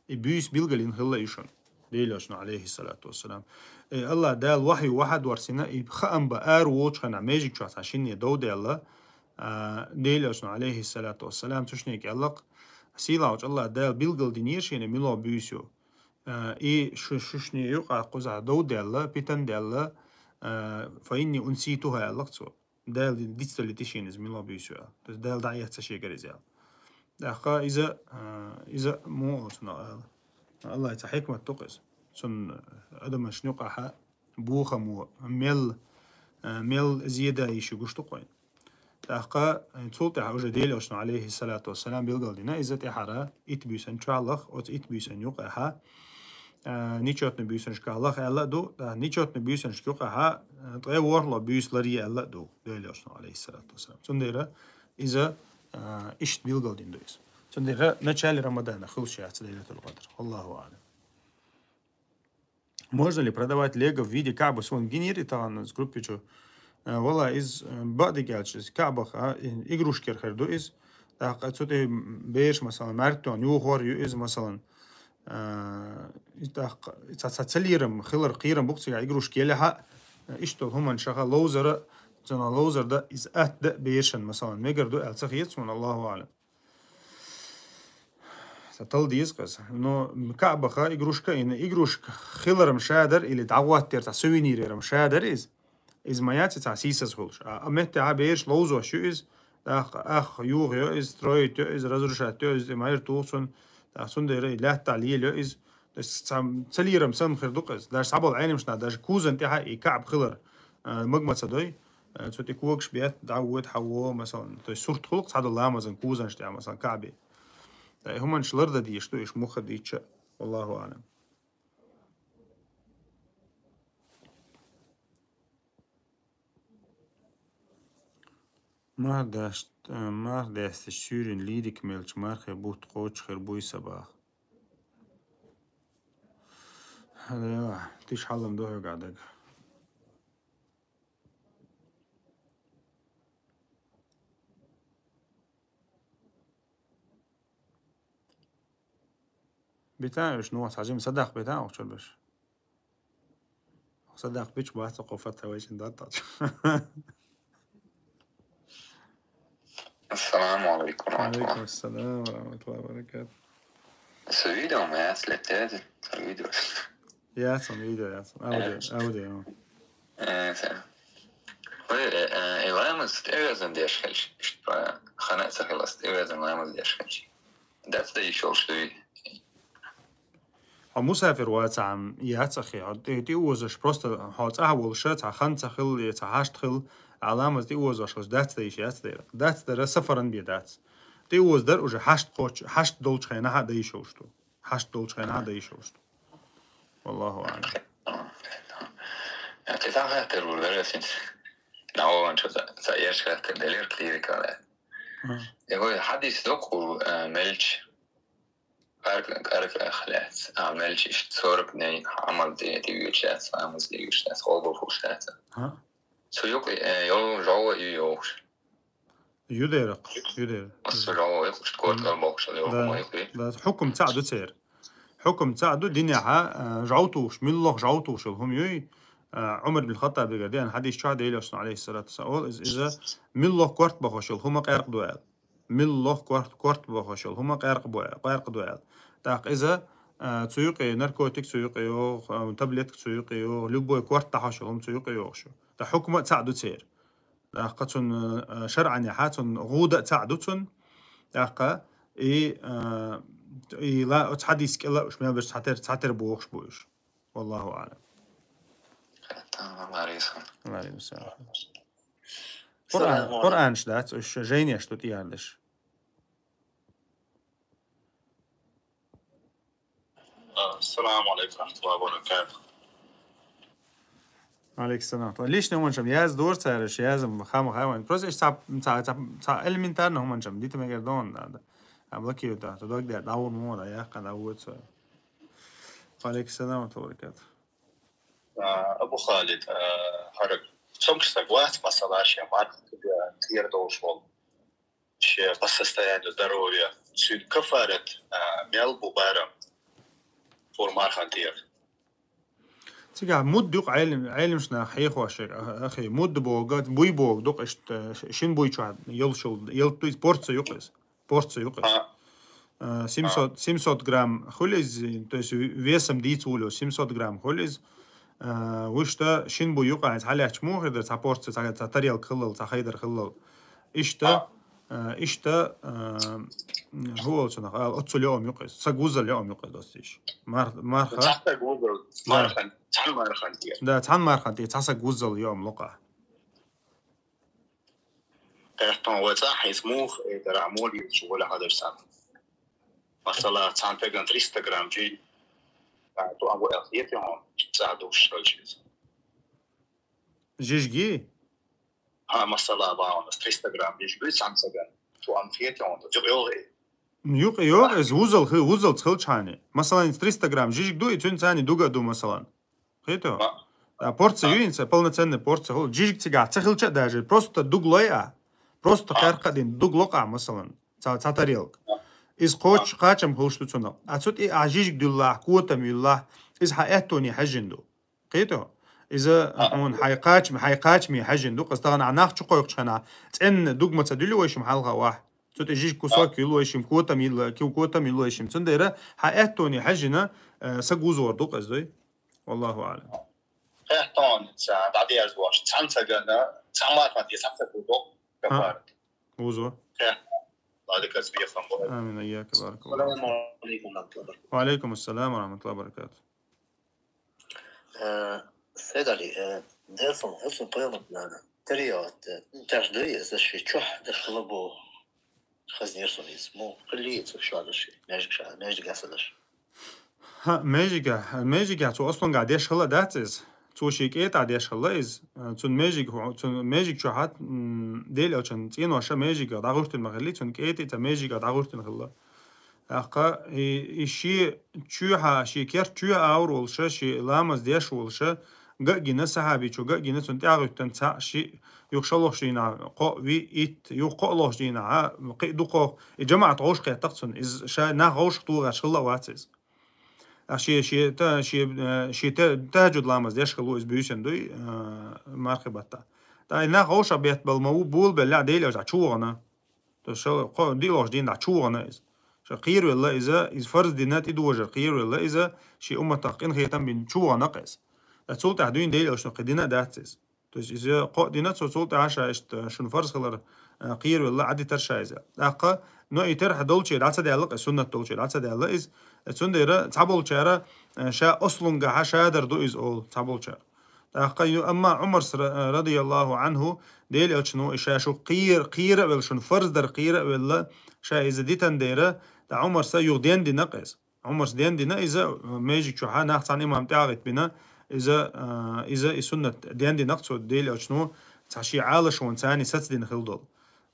И буьйса билгал йина хилла ю шуна, Делан Элчано, алейхиссалату вассалам. Э, Аллах Дала вахью вахьад варсина, и хаам бан ара воцучу хенахь межиг чохь цхьа шинне дов даьлла, а, Делан Элчано, алейхиссалату вассалам, цу шинне кӀеллакх, сийлахьчу Аллах Дала билгал динера шена мила буьйса ю. А, и шу-, шу шинне юкъахь кхузахь дов даьлла, питан даьлла, а, «فإني أنسيتها», аьллакх цо. Дала дицдалийти шена иза мила буьйса ю аьлла. То есть Дала дӀаэцна шегара иза аьлла. ТӀаккха иза, а, иза муха олу цунах ала? Аллахьан цхьа хьикмат ду-кх иза. Цунна адамашна юкъахьа бохамо мел, а, мел зеда йиш ю гуш ду-кх вайна. ТӀаккха, а, цул тӀаьхьа уже Делан Элчано, алейхиссалату вассалам, билгал дина, иза тӀаьхьара итт буьйсанна чохь лаха, оцу итт буьйсанна юкъахьа, а, нечётный буьйсанашкахь лаха аьлла а ду, а, нечётный буьйсанашка юкъахьа, а, ткъе ворхӀалгӀа буьйса ларъе аьлла а ду, Делан Элчано, алейхиссалату вассалам. Цундела иза, а, иштта билгал дина ду иза. Цундела начале Рамадана хуьлуш яц Лейлатуль Кадр. Аллаху аълам. Можно ли продавать лего в виде Каъбы? Суна гинера и тахана из группе чу. Э, валла, из, э, бакъдерг аьлча, из Каъбах, а, и-, игрушкера хир ду иза. ТӀаккха цу тӀе бераш, масалан, мартон юхор ю иза, масалан. Э, и тӀаккха цхьа, цхьа ца лерам хилар кхерам бу-кх цигахь, игрушка елахь а, э, иштта долу хӀуманаш шаха ловзара, цунах ловзар дан, иза атта дан берашна, масалан, мегар ду аьлла ца хета суна, Аллаху аълам. Цхьа тала деза-кх из. Но КаӀбаха игрушка, ина игрушка хилар-м ша дар, или дӀагӀоттар цхьа сувенир яр-м ша дар из. Из ма яц цхьа сийсаз хуьлуш. А, а меттехьа бераш ловзош ю из. ТӀаккха ах юха йо из, строить йо из, разрушать йо из, и майра туху цунна. ТӀаккха цундела и лаьттахь лелайо из. То есть цхьа ца лерам санна хир ду-кх из. Даже цхьаболу Ӏеламнаха даже кузан тӀехьа и КаӀба хилар, а, мага ма ца дой. А, цу тӀе когаш бетта, дӀа а вода, хьа а во, масалан. То есть сурт хуьлу-кх цхьадолу ламазан кузанаш тӀехь, масалан, КаӀбин. Ткъа и хӀуманаш лардан дезаш ду, уьш муха дийцча а. Валлаху аӀлам. Марх даьст-, э, марх даьстича суьйранна лийриг мелча мархин бутт кхочуш хир буй сан боху. Хьан, тиша хьалам ду хьоьгахь дага. Битан уьш нохаца хьажийна, садаккха битан оха чу беш. Садаккха бича бац оха фатха вайшин датталча. Ассаламу алейкум ва рахматуллах. Алейкум ассалам ва рахматуллахи ва баракатух. Со видео ма яц леттаьд, со видео. Яц он видео, яц он. Аудио, э, аудио. Э, са. Вай, э, э, и ламаз тӀевезан деш хилча, иштта хана а ца хилас, тӀевезан ламаз деш хилча. Дац дан йиш йолуш дуй? Хьо мусафир вацахь, яц ахи, хьо тӀе-, тӀеозаш, просто хьо цӀахь волуша, цхьа хан ца хилла, я цхьа хьашт хилла, а ламаз тӀеозош хилча, дац дан йиш, яц дера. Дац дара, сафаран бен дац. ТӀеоза дара уже хьашт кхочу, хьашт долчу хенахь а дан йиш йолуш ду. Хьашт долчу хенахь а дан йиш йолуш ду. Валлаху аӀлам. Кхин цхьа хаттар лур дара ас хӀинца. Нагахь ваханчо ца, ца еш хаттар делира клирика ваьлла. А. И хӀой хьадис доккху, а, мелча. Къаркъа-, къаркъах лаьцна. А, мелча иштта сорок дней Ӏамал де, де вуьйцуш лаьцна, ламаз де вуьйцуш лаьцна, гӀо бохуш лаьцна. А. Цу юкъа, э, йо, жӀов а ю йохуш. Ю деракх, ю деракх. Аса жӀов а ю, иштта корта кӀел бохуш йо, да, хӀума ю. Да, хьукам цхьаъ ду церан. Хьукам цхьаъ ду, динехьа, э, жӀов тухуш, муьлхха жӀов тухуш йолу хӀума юй, э, Ӏумар бин Хаттабигара деана хьадис чохь Делан Элчано, алейхиссалату вассалам, олу иза, иза муьлхха корта бохуш йолу хӀума къаркъа ду аьлла. Муьлхха корт-, корта бохуш йолу хӀума къаркъа бу-, къаркъа ду аьлла. ТӀаккха иза, а, цу юкъе наркотик цу юкъе йогӀу, а, таблетка цу юкъе йогӀу, любой корта дӀахьош йолу хӀума цу юкъе йогӀуш ю. ТӀаккха хьукма цхьаъ ду церан. ТӀаккха цунна, а, шарӀанехьа цунна гӀуда а цхьаъ ду цунна. ТӀаккха и, а, и ла-, оцу хьадис кӀела уьш мел берш цхьатера, цхьатера бохуш бу уьш. Валлаху аӀлам. Алейкум салам. Къуръан-, Къуръанаш дац, уьш жайнеш ду тӀеярдаш. Ассаламу алейкум ва рахматуллахи ва баракатух. Алейкум салам. Личный хӀуманчам яздора цара, уьш язам хама хаван. Просто уьш ца, ца, ца, ца элементарно хӀуманчам дита мегар дон надо. А блокирует, да, то дог да, да, вон, вон, да, я, когда вот всё. Алейкум салам ва баракатух. А, Абу Халид, а, хӀара цомгуш стаг вац, масала, шен марха тӀера долуш волу, шен по состоянию здоровья, цуьнан кафарат, а, мел бу барам хӀора мархан тӀера? Цигахь мудда ю-кх Ӏелам-, Ӏеламаш нах хьехош, а, ахи, мудда боху, буй боху ду-кх иштта, шина буй чохь йолуш йолу, ялта ду иза, порция ю-кх иза. Порция ю-кх иза. А. А, семьсот, семьсот грамм хуьлу иза, то есть весом дийца волуш, семьсот грамм хуьлу иза. А, вуьшта шина буй ю-кх, хьалаьцча муха хир дара, цхьа порция, цхьа, цхьа тарелка хиллал, цхьа хайдар хиллал. Иштта, а, иштта, а, хӀун олу цунах, а, оццул йоам ю-кх иза, саг вуззал йоам ю-кх иза, достийш. Мар-, марха. Цхьа саг вуззал, да. Мархан, цхьана мархан тӀера. Да, цхьана мархан тӀера, цхьа саг вуззал йоам ло-кх. Кхетон вай цӀахь иза муха, э, дара, молийла чу гӀоле хьадар санна. Масала, цхьана стеган триста грамм жижиг, а, ту амбу эл хетий хьуна, цӀахь духуш хилча иза. Жижиги? Хьа, масала, бахьана, триста грамм жижиг дуй цхьана стеган, ту амбу хетий хьуна, ту юкъа йогӀу и? Юкъа йогӀу, иза вузал хи-, вузалц хилчхьана. Масала, триста грамм жижиг ду, и цуьнан царна дуга а ду, масала. Хетий? А. А, порция ю хӀинца, полноценная порция хуьлу. Жижиг цигахь ца хилча а даже, просто дуг лой а. Просто кхеркхадина дуг ло-кх а, масалан, цхьа, цхьа тарелка. Иза кхочуш, кхачам хуьлуш ду цунах. А цу тӀе а жижиг дуьллахь, котам юьллахь, иза хьан аьттоне хьаьжжина ду. Хетий? Иза хьуна хьайн кхачам-, хьайн кхачаме хьаьжжина ду. Кхуза тахана нах чу кхойкхучу хенахь, цӀенна дуг ма ца дуьллу вай шуна хьалха вахь. Цу тӀе жижиг кусок йилла вайшим, котам йилла, кив котам йилла вайшим. Цундера хьа аьттоне хьежжина, э, са гузор ду къаздой. Валлаху аълам. Аьттон ца дӀадерзош, цхьан цагана, цхьан математике цхьан ца гузо. Ха. Кафар. Гузо. Ха. Алейкум ассалам. Амин, айяка, баракаллаху. Саламу алейкум ва рахматуллахи. Ва алейкум ассалам ва рахматуллахи ва баракатух. Э, Сайдали, э, дерсом, дерсом поёмат надо. Трио, э, тяж дуй, за ши чух, да шалабу. Хазнер сон из. Му, хили, цу шо да ши. Межик ша, межик гаса да ши. Ха, межига, межига цу аслунга деш хала дац из. Цу ши кӀета деш хала из. Э, цун межиг, цун межиг чу хат, м, Дел элчан цӀеноша межига дагъуртин махали, цун кӀета ца межига дагъуртин хала. Ахка, и, и ши чуьха, ши керт чуьха авр волша, ши ламаз деш волша, гагина сахаби чу, гагина цун тягъуттан ца ши, юх шалохш дина, къо ви ит, юх къо лохш дина, а, къи дукъо, и жамаат гъош къеттах цун, из ша нах гъош тугаш хала вац из. А ши, ши, та, ши, э, ши та, тахажуд ламаз деш хала из бюсен дуй, э, мархи батта. Та и нах гъош бет бал ма у бул бел ла Дел элча чугъана. То шо кхо дилош дин да чугъана из. Шо кхийр велла иза, из фарз дина ти дожар кхийр велла иза, ши умматах къин хетам бин чугъана къес. Да цул тӀа дуйн Дел элчна кхи дина дац из. То есть иза кхо дина цо цул тӀа ша ишт шун фарз хилар, э, кхийр велла, ади тарша иза. Ахка, но и терх долче, даца дялла къес, суннат долче, даца дялла из. Цундера, ца болчара, э, ша ослунга ха ша дар ду из ол, ца болчара. ТӀаккха ю-, амма Умарс ра-, радияллаху анху, Дел элчну, иша шу кхийр-, кхийра вел шун фарз дар кхийра велла, ша иза дитан дера, да Умарса юх ден дина къес. Умарс ден дина иза, э, межик чуха нах цан имам тягъит бина, иза, э, иза и суннат ден дина цо Дел элчну, ца ши Ӏала шун цани сац дин хил дол.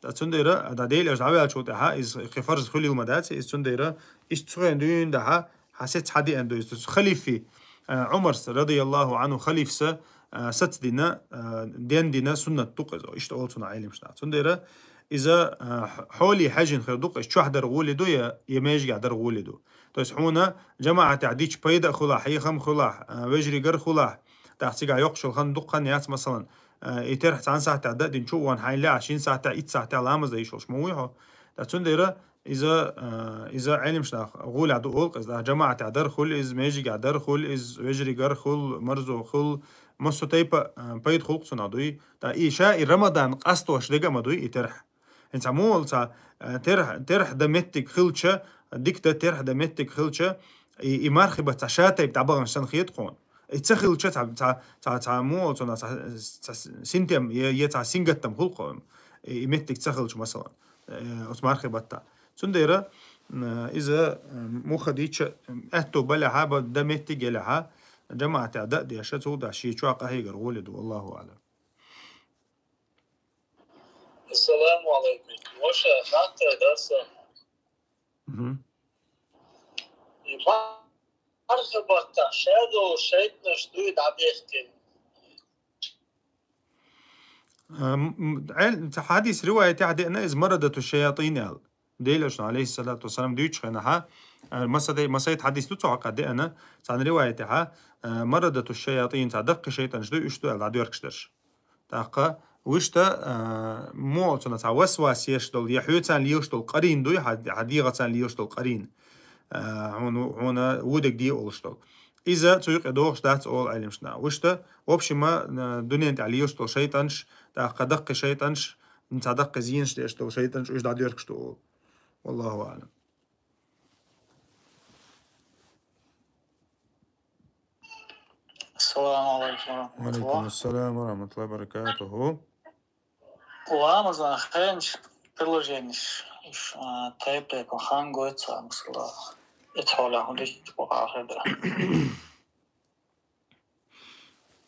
Да цундера, да Дел элч давял чу тӀа ха, из кхи фарз хулил ма дац, из цундера, иш цуген дуйн да ха, ха сец ха диэн дуйс. Халифи, э, Умарс, радияллаху анху, халифса, э, сац дина, э, ден дина суннат ду къезо. Ишта олцуна Ӏилим шна. Цундера, иза, э, х-, холи хажин хир ду къез, чух дар гули ду, я, я межга дар гули ду. То есть, хуна, жамаат дич пайда хула, хайхам хула, э, вежригар хула, тахцига йокшул хан ду хан яц, масалан, э, и терх цан сахта да дин чу ван хайла, шин сахта, ит сахта ламаз да ишулш му вихо. Да цундера, иза, э, иза Ӏилим шнах гуля ду ол къез, да жамаат дар хул из, межига дар хул из, вежригар хул, марзу хул, массу тайпа, э, пайд хулк цуна дуй. Да и ша и Рамадан къастош дега ма дуй и терх. Инца мол ца, э, терх, терх да меттик хилча, дик да терх да меттик хилча, и, и мархи ба ца ша тайп да баган сан хет кон. И ца хилча ца, ца, ца, ца мол цуна ца, ца синтем, е, е ца сингаттам хул кон. И, и меттик ца хилча масалан. Э, ус мархи батта. Цундера, м, иза, м, мухадича, м, этто баля ха, ба да метти геля ха, жамаат да деша, цул да ши чуа къахигар гули ду, Аллаху аълам. Ассаламу алейкум. Моша, хатта даса. Мгм. И ма-, мархабатта, шадо шайтнаш дуй дабехтин. Ам, м, Ӏел-, ца хадис риваят яхь де'на из марадату шаятин аьл. Делашна, алейхиссалату вассалам, дуьйцу хенаха, а, масадай-, масайт хадис ду цу хьакъа де'на, цан риваят яхьа, а, марадату шаятин, ца даккхи шайтанаш ду, уьш ду аьл, дӀадоьркаш дарш. ТӀаккха, вуьшта, а, мо цуна ца васвас еш дол, я хьоьцан лелаш дол къарин дуй, хьа, хьа дегӀацан лелаш дол къарин. А, хьуна, хьуна вудег де олуш дол. Иза цу юкъе дохуш дац олу Ӏелимшна. Вуьшта, в общем, а, дунен тӀехь лелаш дол шайтанаш, тӀаккха даккхи шайтанаш, ца даккхи зенаш деш дол шайтанаш уьш дӀадоьркаш ду олу. Валлаху аълам. Ассаламу алейкум ва рахматуллах. Ва алейкум ассалам ва рахматуллахи ва баракатуху. Ламазан хенаш приложениш, иш, а, тайп-тайпа хан гойту ца, масала, эцхьолехь хӀун дича бакъа хир дара.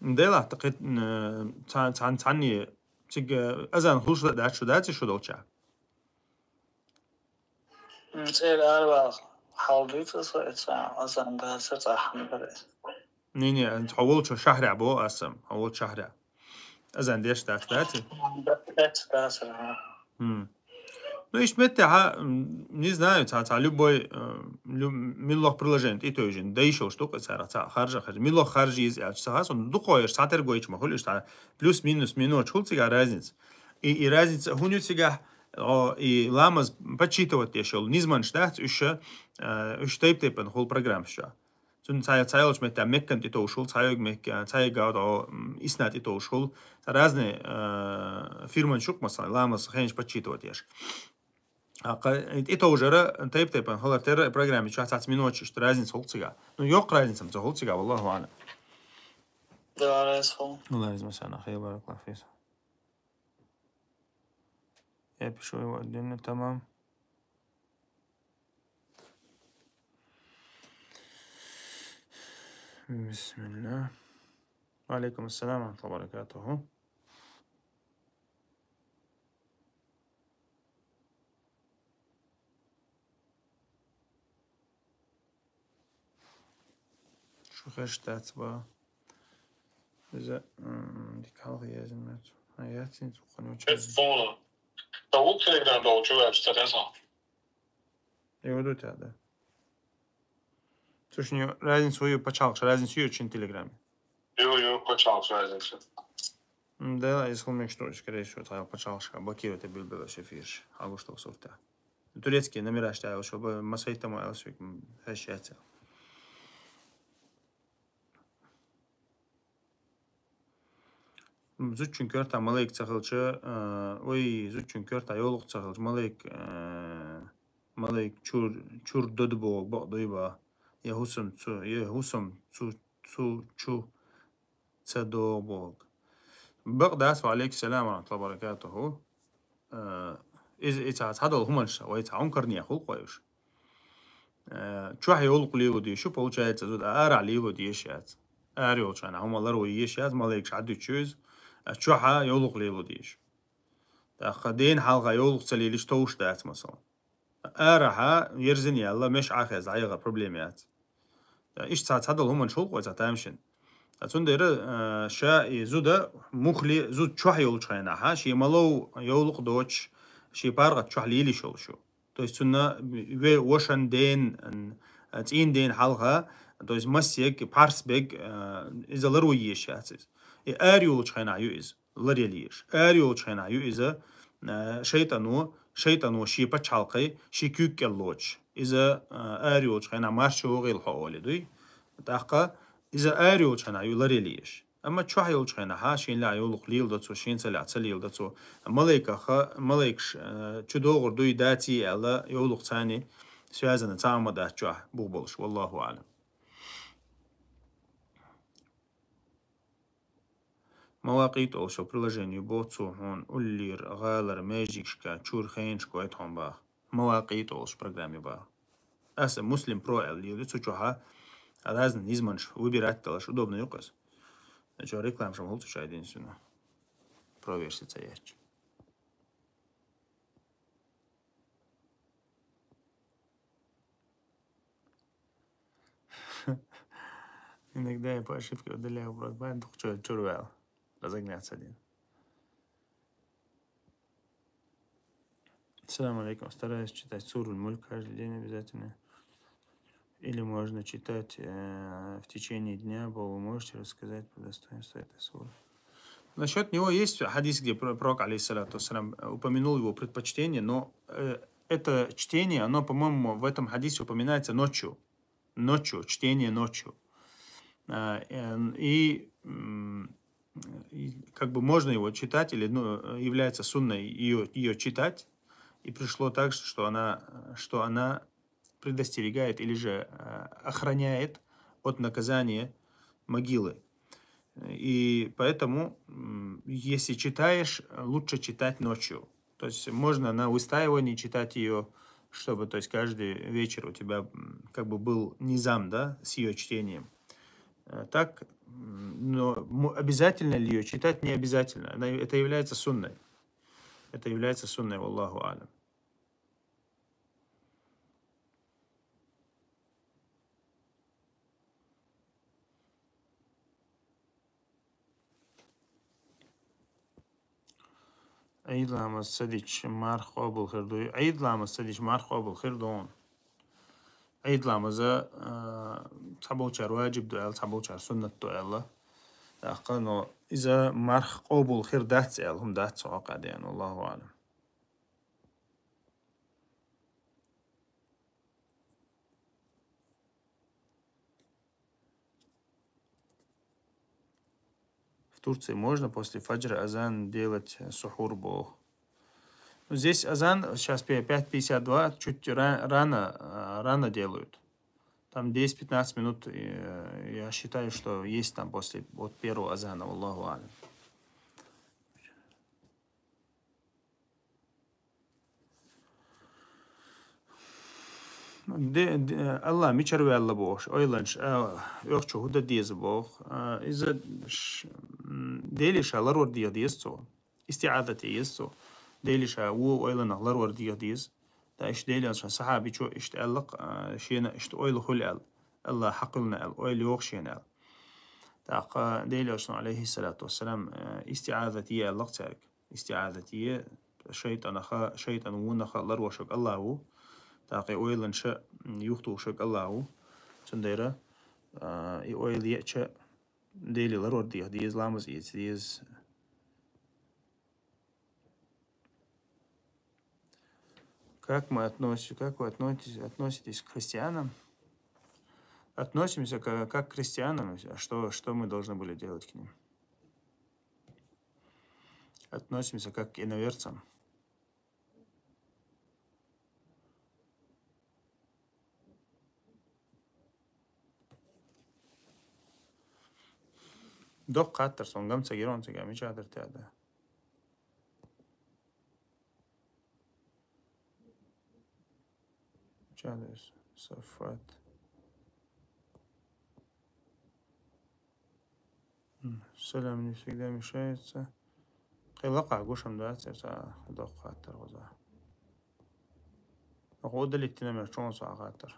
Делахь, тӀаккха, э, цхьан-, цхьан-, цхьанне цига азан хӀуш дац шу, дац шу долча? М, цӀера аравала хьал дуьйцу аса, эца азан даса цӀахь хьанбар эца. Не, не, хьо волчу шахьрехь бо аса, хьо волчу шахьрехь. Азан деш дац, дац? Дац, дац, ага. М. Ну, ишт меттехьа, м, не знаю, ца, ца любой, э, лю-, миллох приложение, и то есть, да ещё штука, ца, ца, харжа, харжа. Миллох харжа из, я, ца, сон, дукхо еш, ца тергойч ма хули, ишта, плюс-минус, минут, хул цига разница. И, и разница, хуню цига, О, и ламаз подсчитывать деш йола низамаш дац, уьш, э, уьш тайп-тайпана хул программаш чу. Цунна цхьа, цхьайолчу метте Меккан тӀетовжаш хул, цхьайолчу Мекка, цхьайолчу гӀо, м, Исна тӀетовжаш хул. Цхьа разный, э, фирман шук, масала, ламаз хенаш подсчитывать деш. А кха-, тӀетовжара тайп-тайпана хилар терра программа чу цхьацца миноташ, иштта разница хул цига. Ну, йоккха разница ца хул цига, валлаху аълам. Да, разница хул. Ну, разница, масала, хейр, баракаллаху фик. Я пишу его отдельно, тамам. Бисмилля. Ва алейкум ассалам ва рахматуллахи ва баракатуху. Шу хеш дац ба. Иза, м, дика хьалха язйина ма ю. А, яцин цу къаноча. Эс фона. Та ву Telegram долчу веб-сайт эса? Йо, ду тя, да. Слушай, не, разница ю пачалкаш, разница ю чин Telegram. Йо, йо, пачалкаш разница. М, да, из хӀума мегаш ду, скорее всего, тхайла пачалкаш блокировать билбелаш эфираш. Хьагуш тох сурта. Турецкий номераш тӀехь йолуш, ба, масайтаму аьлла соьга, м, хьаьшшаьццӀа. М, зудчун коьрта малайк ца хилча, а, ой, зудчун коьрта йовлакх ца хилча, малайк, а, малайк чур, чур дода боху бакъ дуй ба. Я хӀусам цу, я хӀусам цу, цу, чу ца догӀу боху. Бакъ дац, ва алейкум салам ва рахматуллахи ва баракатуху. Э, из, и цхьа, цхьадолу хӀуманаш, вай цхьа хӀума карне хуьлу кхойуш. Э, чохь йовлакх лело дезаш ю, получается, зуда арахь лело дезаш яц. Ара йолчу хенахь хӀума ларво езаш яц, малайкаш Ӏадуьтуш ю иза. А чохь йовлакх лело дезаш. ТӀаккха дена хьалха йовлакх ца лелийча товш дац, масала. Арахьа ерзина яьлла, меш Ӏахеза дӀаягӀар проблема яц. Иштта цхьа цхьадолу хӀуманаш хуьлу кхой цхьа тамашийна. Ткъа цундела, а, ша и зуда мухли, зуда чохь йолчу хенахьа, шен малов йовлакх доцуш, шен паргӀат чохь лелийш йолуш ю. То есть цунна ве-, вошан ден, а, цӀийна ден хьалха, то есть массег, парс бег, а, иза ларво езаш яц иза. И ара йолчу хенахь ю иза. Ларъяла езаш. Ара йолчу хенахь ю иза, а, шайтӀано, шайтӀано шен пачхьалкхе, шен куьйга кӀел лоцуш. Иза, а, ара йолчу хенахь марша вогӀийла хьо олий дуй. ТӀаккха иза ара йолчу хенахь ю ларъяла езаш. Амма чохь йолчу хенахьа шен лаьа йовлакх леладо цо, шен ца лаьа ца леладо цо. Малайкаха, малайкаш, а, чу догӀур дуй, даций аьлла, йовлакх царний связана цхьа а ма дац чохь бух болуш. Валлаху аълам. Мавакъит олуш приложение бо цо хьуна уллера, гӀалара, межигашка, чуьра хенашка гойту хьуна баха. Мавакъит олуш программе баха. Аса Муслим Про аьлла лело, цу чохьа разный низамаш выбирать далаш удобно ю-кх иза. Чо реклама шам хӀулцу шайдина суна. Про версия ца яьчча. Иногда я по ошибке удаляю, брат, бан, только чё, чё рвал. Разогнаться один. Салам алейкум. Стараюсь читать суру Мульк каждый день обязательно. Или можно читать, э, в течение дня, вы можете рассказать про достоинство этой суры? Насчёт него есть хадис, где про-, Пророк, алейхиссалату вассалам, упомянул его предпочтение, но, э, это чтение, оно, по-моему, в этом хадисе упоминается ночью. Ночью, чтение ночью. А, э, и, м, и как бы можно его читать, или, ну, является сунной её, её читать. И пришло так, что она, что она предостерегает или же, э, охраняет от наказания могилы. И поэтому, м, если читаешь, лучше читать ночью. То есть можно на выстаивании читать её, чтобы, то есть, каждый вечер у тебя, м, как бы был низам, да, с её чтением. Э, так, м, но мо-, обязательно ли её читать? Не обязательно. Она, это является сунной. Это является сунной, валлаху аълам. Ӏийд ламаз ца дича марх къобал хир дуй? Ӏийд ламаз ца дича марх къобал хир ду. Ӏийд ламаз, а, цхьаболчара ваджиб ду аьлла, цхьаболчара суннат ду аьлла. ТӀаккха, но иза марх къобал хир дац аьлла хӀума дац цу хьокъехь деана, валлаху аълам. Турции можно после фаджра азан делать, э, сухур боху. Ну, здесь азан сейчас пе-, пять пятьдесят два, чуть ра-, рано, а, рано делают. Там десять-пятнадцать минут, э, я считаю, что есть там после вот первого азана, Аллаху алям. Де, де, Аллах мичара ваьлла бохуш, ойланаш, а, оьхчу хӀу дан деза боху. А, иза ш-, м, Дели ша ларвар деха деза цо. Истиазат е еза цо. Дели ша ву ойланах ларвар деха деза. Да, иштта Дели ша сахьабичо иштта аьлла, а, шена иштта ойла хуьлу аьлла. Аллах хьакхуьллина аьлла, ойла йоху шена аьлла. ТӀаккха Дели Расул, алейхиссалату вассалам, а, истиазат е аьлла цаьрга. Истиазат е, шайтӀанаха, шайтӀан вунаха ларвошаг Аллах ву. ТӀаккха и ойланаш, м, юхатухушаг Аллах ву. Цундела, а, и ойла еача, Дели ларвар деха деза, ламаз эца деза. Как мы относимся, как вы относитесь, относитесь к христианам? Относимся к-, как к христианам. А что, что мы должны были делать к ним? Относимся как к иноверцам. Доккха хаттар, сон гамца гиронца гамича хаттар тяда. Ча деза, Сафат. М, салам не всегда мешается. Кхин лакха гуш-м дац, церца доккха хаттар гӀоза. Удалить номер чон со хаттар.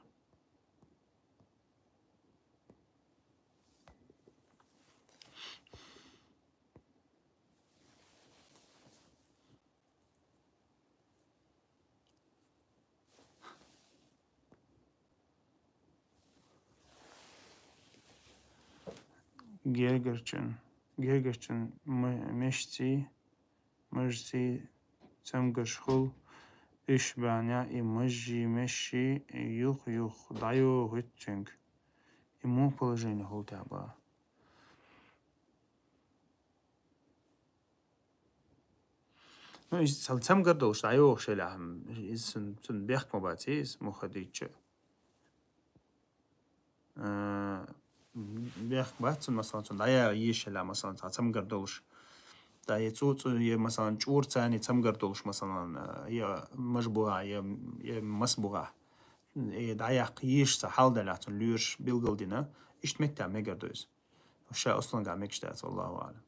Гергарчун, гергарчун м-, мешций, мажций цамгарш хул, уьш баьхьна и мажжий мешший юх-юх дӀайохуьйту цуьнга. И муха положение хул тӀехь баха? Ну, иза цхьа цамгар долуш дӀайохуш елахь, иза цун, цун бехк ма бац, иза муха дийча. А, бехк бац цун, масалан, цун дӀаяха йиш елахь, масалан, цхьа цамгар долуш. Да, е цу-, цу-, е, масалан, чӀура царний цамгар долуш, масалан, а, е маж бугӀа, е, е мас бугӀа. Е дӀаяккха йиш цхьа хьал делахь, цун лоьраш билгалдина, иштта меттехь мегар ду иза. Ша осланга мегаш дац, валлаху аълам.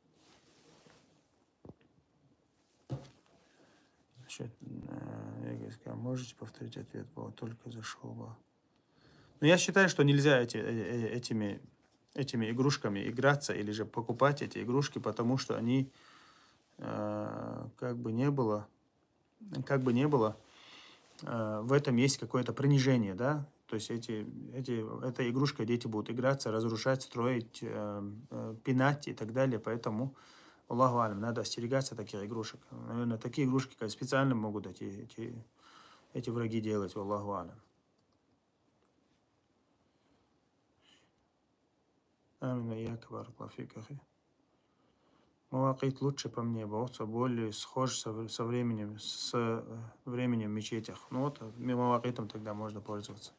Значит, э, я говорю, скажу, можете повторить ответ? Был только зашёл бы. Но я считаю, что нельзя эти, э, э, этими, этими игрушками играться или же покупать эти игрушки, потому что они, э, как бы не было, как бы не было, э, в этом есть какое-то принижение, да? То есть эти, эти, эта игрушка, дети будут играться, разрушать, строить, э, э, пинать и так далее. Поэтому, Аллаху алям, надо остерегаться таких игрушек. Наверное, такие игрушки как специально могут эти, эти, эти враги делать, Аллаху алям. Амин, ва ийяка, баракаллаху фик, ахи. Мавакъит лучше, по мне, боху цо, более схож со вре-, со временем, с, э, временем в мечетях. Ну вот, э, ми-, мавакъитом тогда можно пользоваться.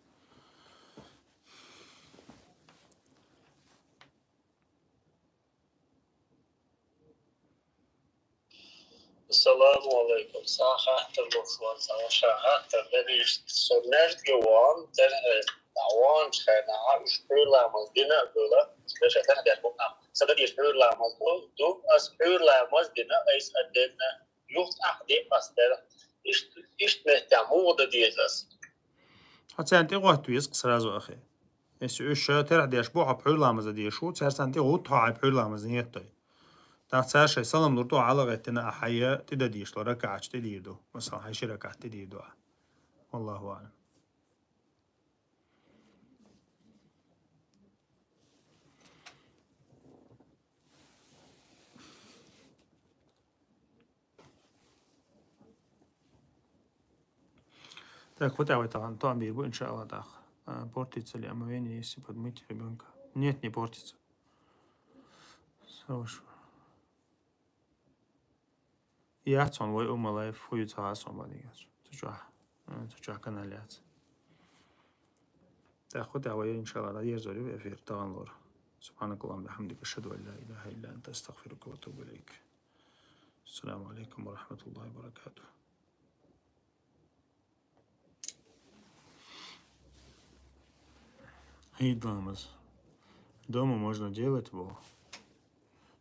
Ассаламу алайкум. Сан хаттар луш ван, сан ваша хаттар дерриш. Со маьждиге ван, дерхӀе, ванчу хенахь, уьш пхьуьйра ламаз дина а дуьла, уьш дерхӀе дерхӀе бу. Сан дагийша пхьуьйра ламаз ду, ду, ас пхьуьйра ламаз дина, айса а денна, юхтахь де ас дера. Иштта, иштта меттехь муха дан деза ас? Хьо царна тӀе гӀотта веза-кх сразу, ахи. Если уьш ша терахь деш бу, хьо пхьуьйра ламаза деш ву, цара царна тӀе гӀутта хьо хьайн пхьуьйра ламаза нийят дой. ТӀаккха цара шайн салам лур ду, хьо хьалагӀеттина, ахьа хьайн тӀе дан дийшло, ракаӀаташ тӀе дийр ду. Масалан, хьайн ши ракаӀат тӀе дийр ду ахьа. Валлаху аълам. Так, вот я в это, Антон, бегу, иншаллах, так. А, портится ли омовение, если подмыть ребёнка? Нет, не портится. Хорошо. яц хьона вай умма лайв, хӀу ю ца хаа сона бадигача. Цу чохь, э, цу чохь канал яц. ТӀаккха тӀе вай, иншалла, дӀаерзор ю эфир таханлора. سبحانك اللهم وبحمدك، أشهد أن لا إله إلا أنت، أستغفرك وأتوب إليك. السلام عليكم ورحمة الله وبركاته. Ӏид ламаз дома можно делать бо?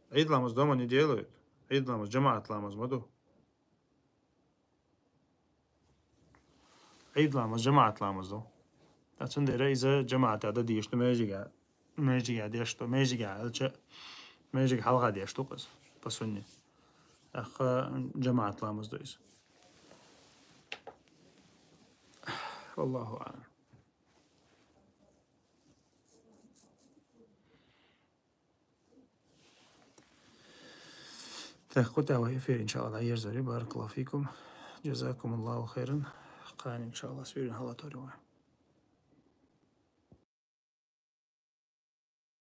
Ӏид ламаз дома не делают. Ӏид ламаз жамаӀат ламаз ма ду. Ӏид ламаз жамаӀат ламаз ду. Ткъа цундела иза жамаӀатехь дан дезаш ду межигехь. Межигехь деш ду, межигехь аьлча, межиг хьалха деш ду-кх иза, по сунне. ТӀаккха жамаӀат ламаз ду иза. Валлаху аӀлам. ТӀаккха тӀе вай эфир, иншалла, дӀаерзор ю. بارك الله فيكم. جزاكم الله خيرا. Кхана, иншалла, суьйрана хьалатор ю вай.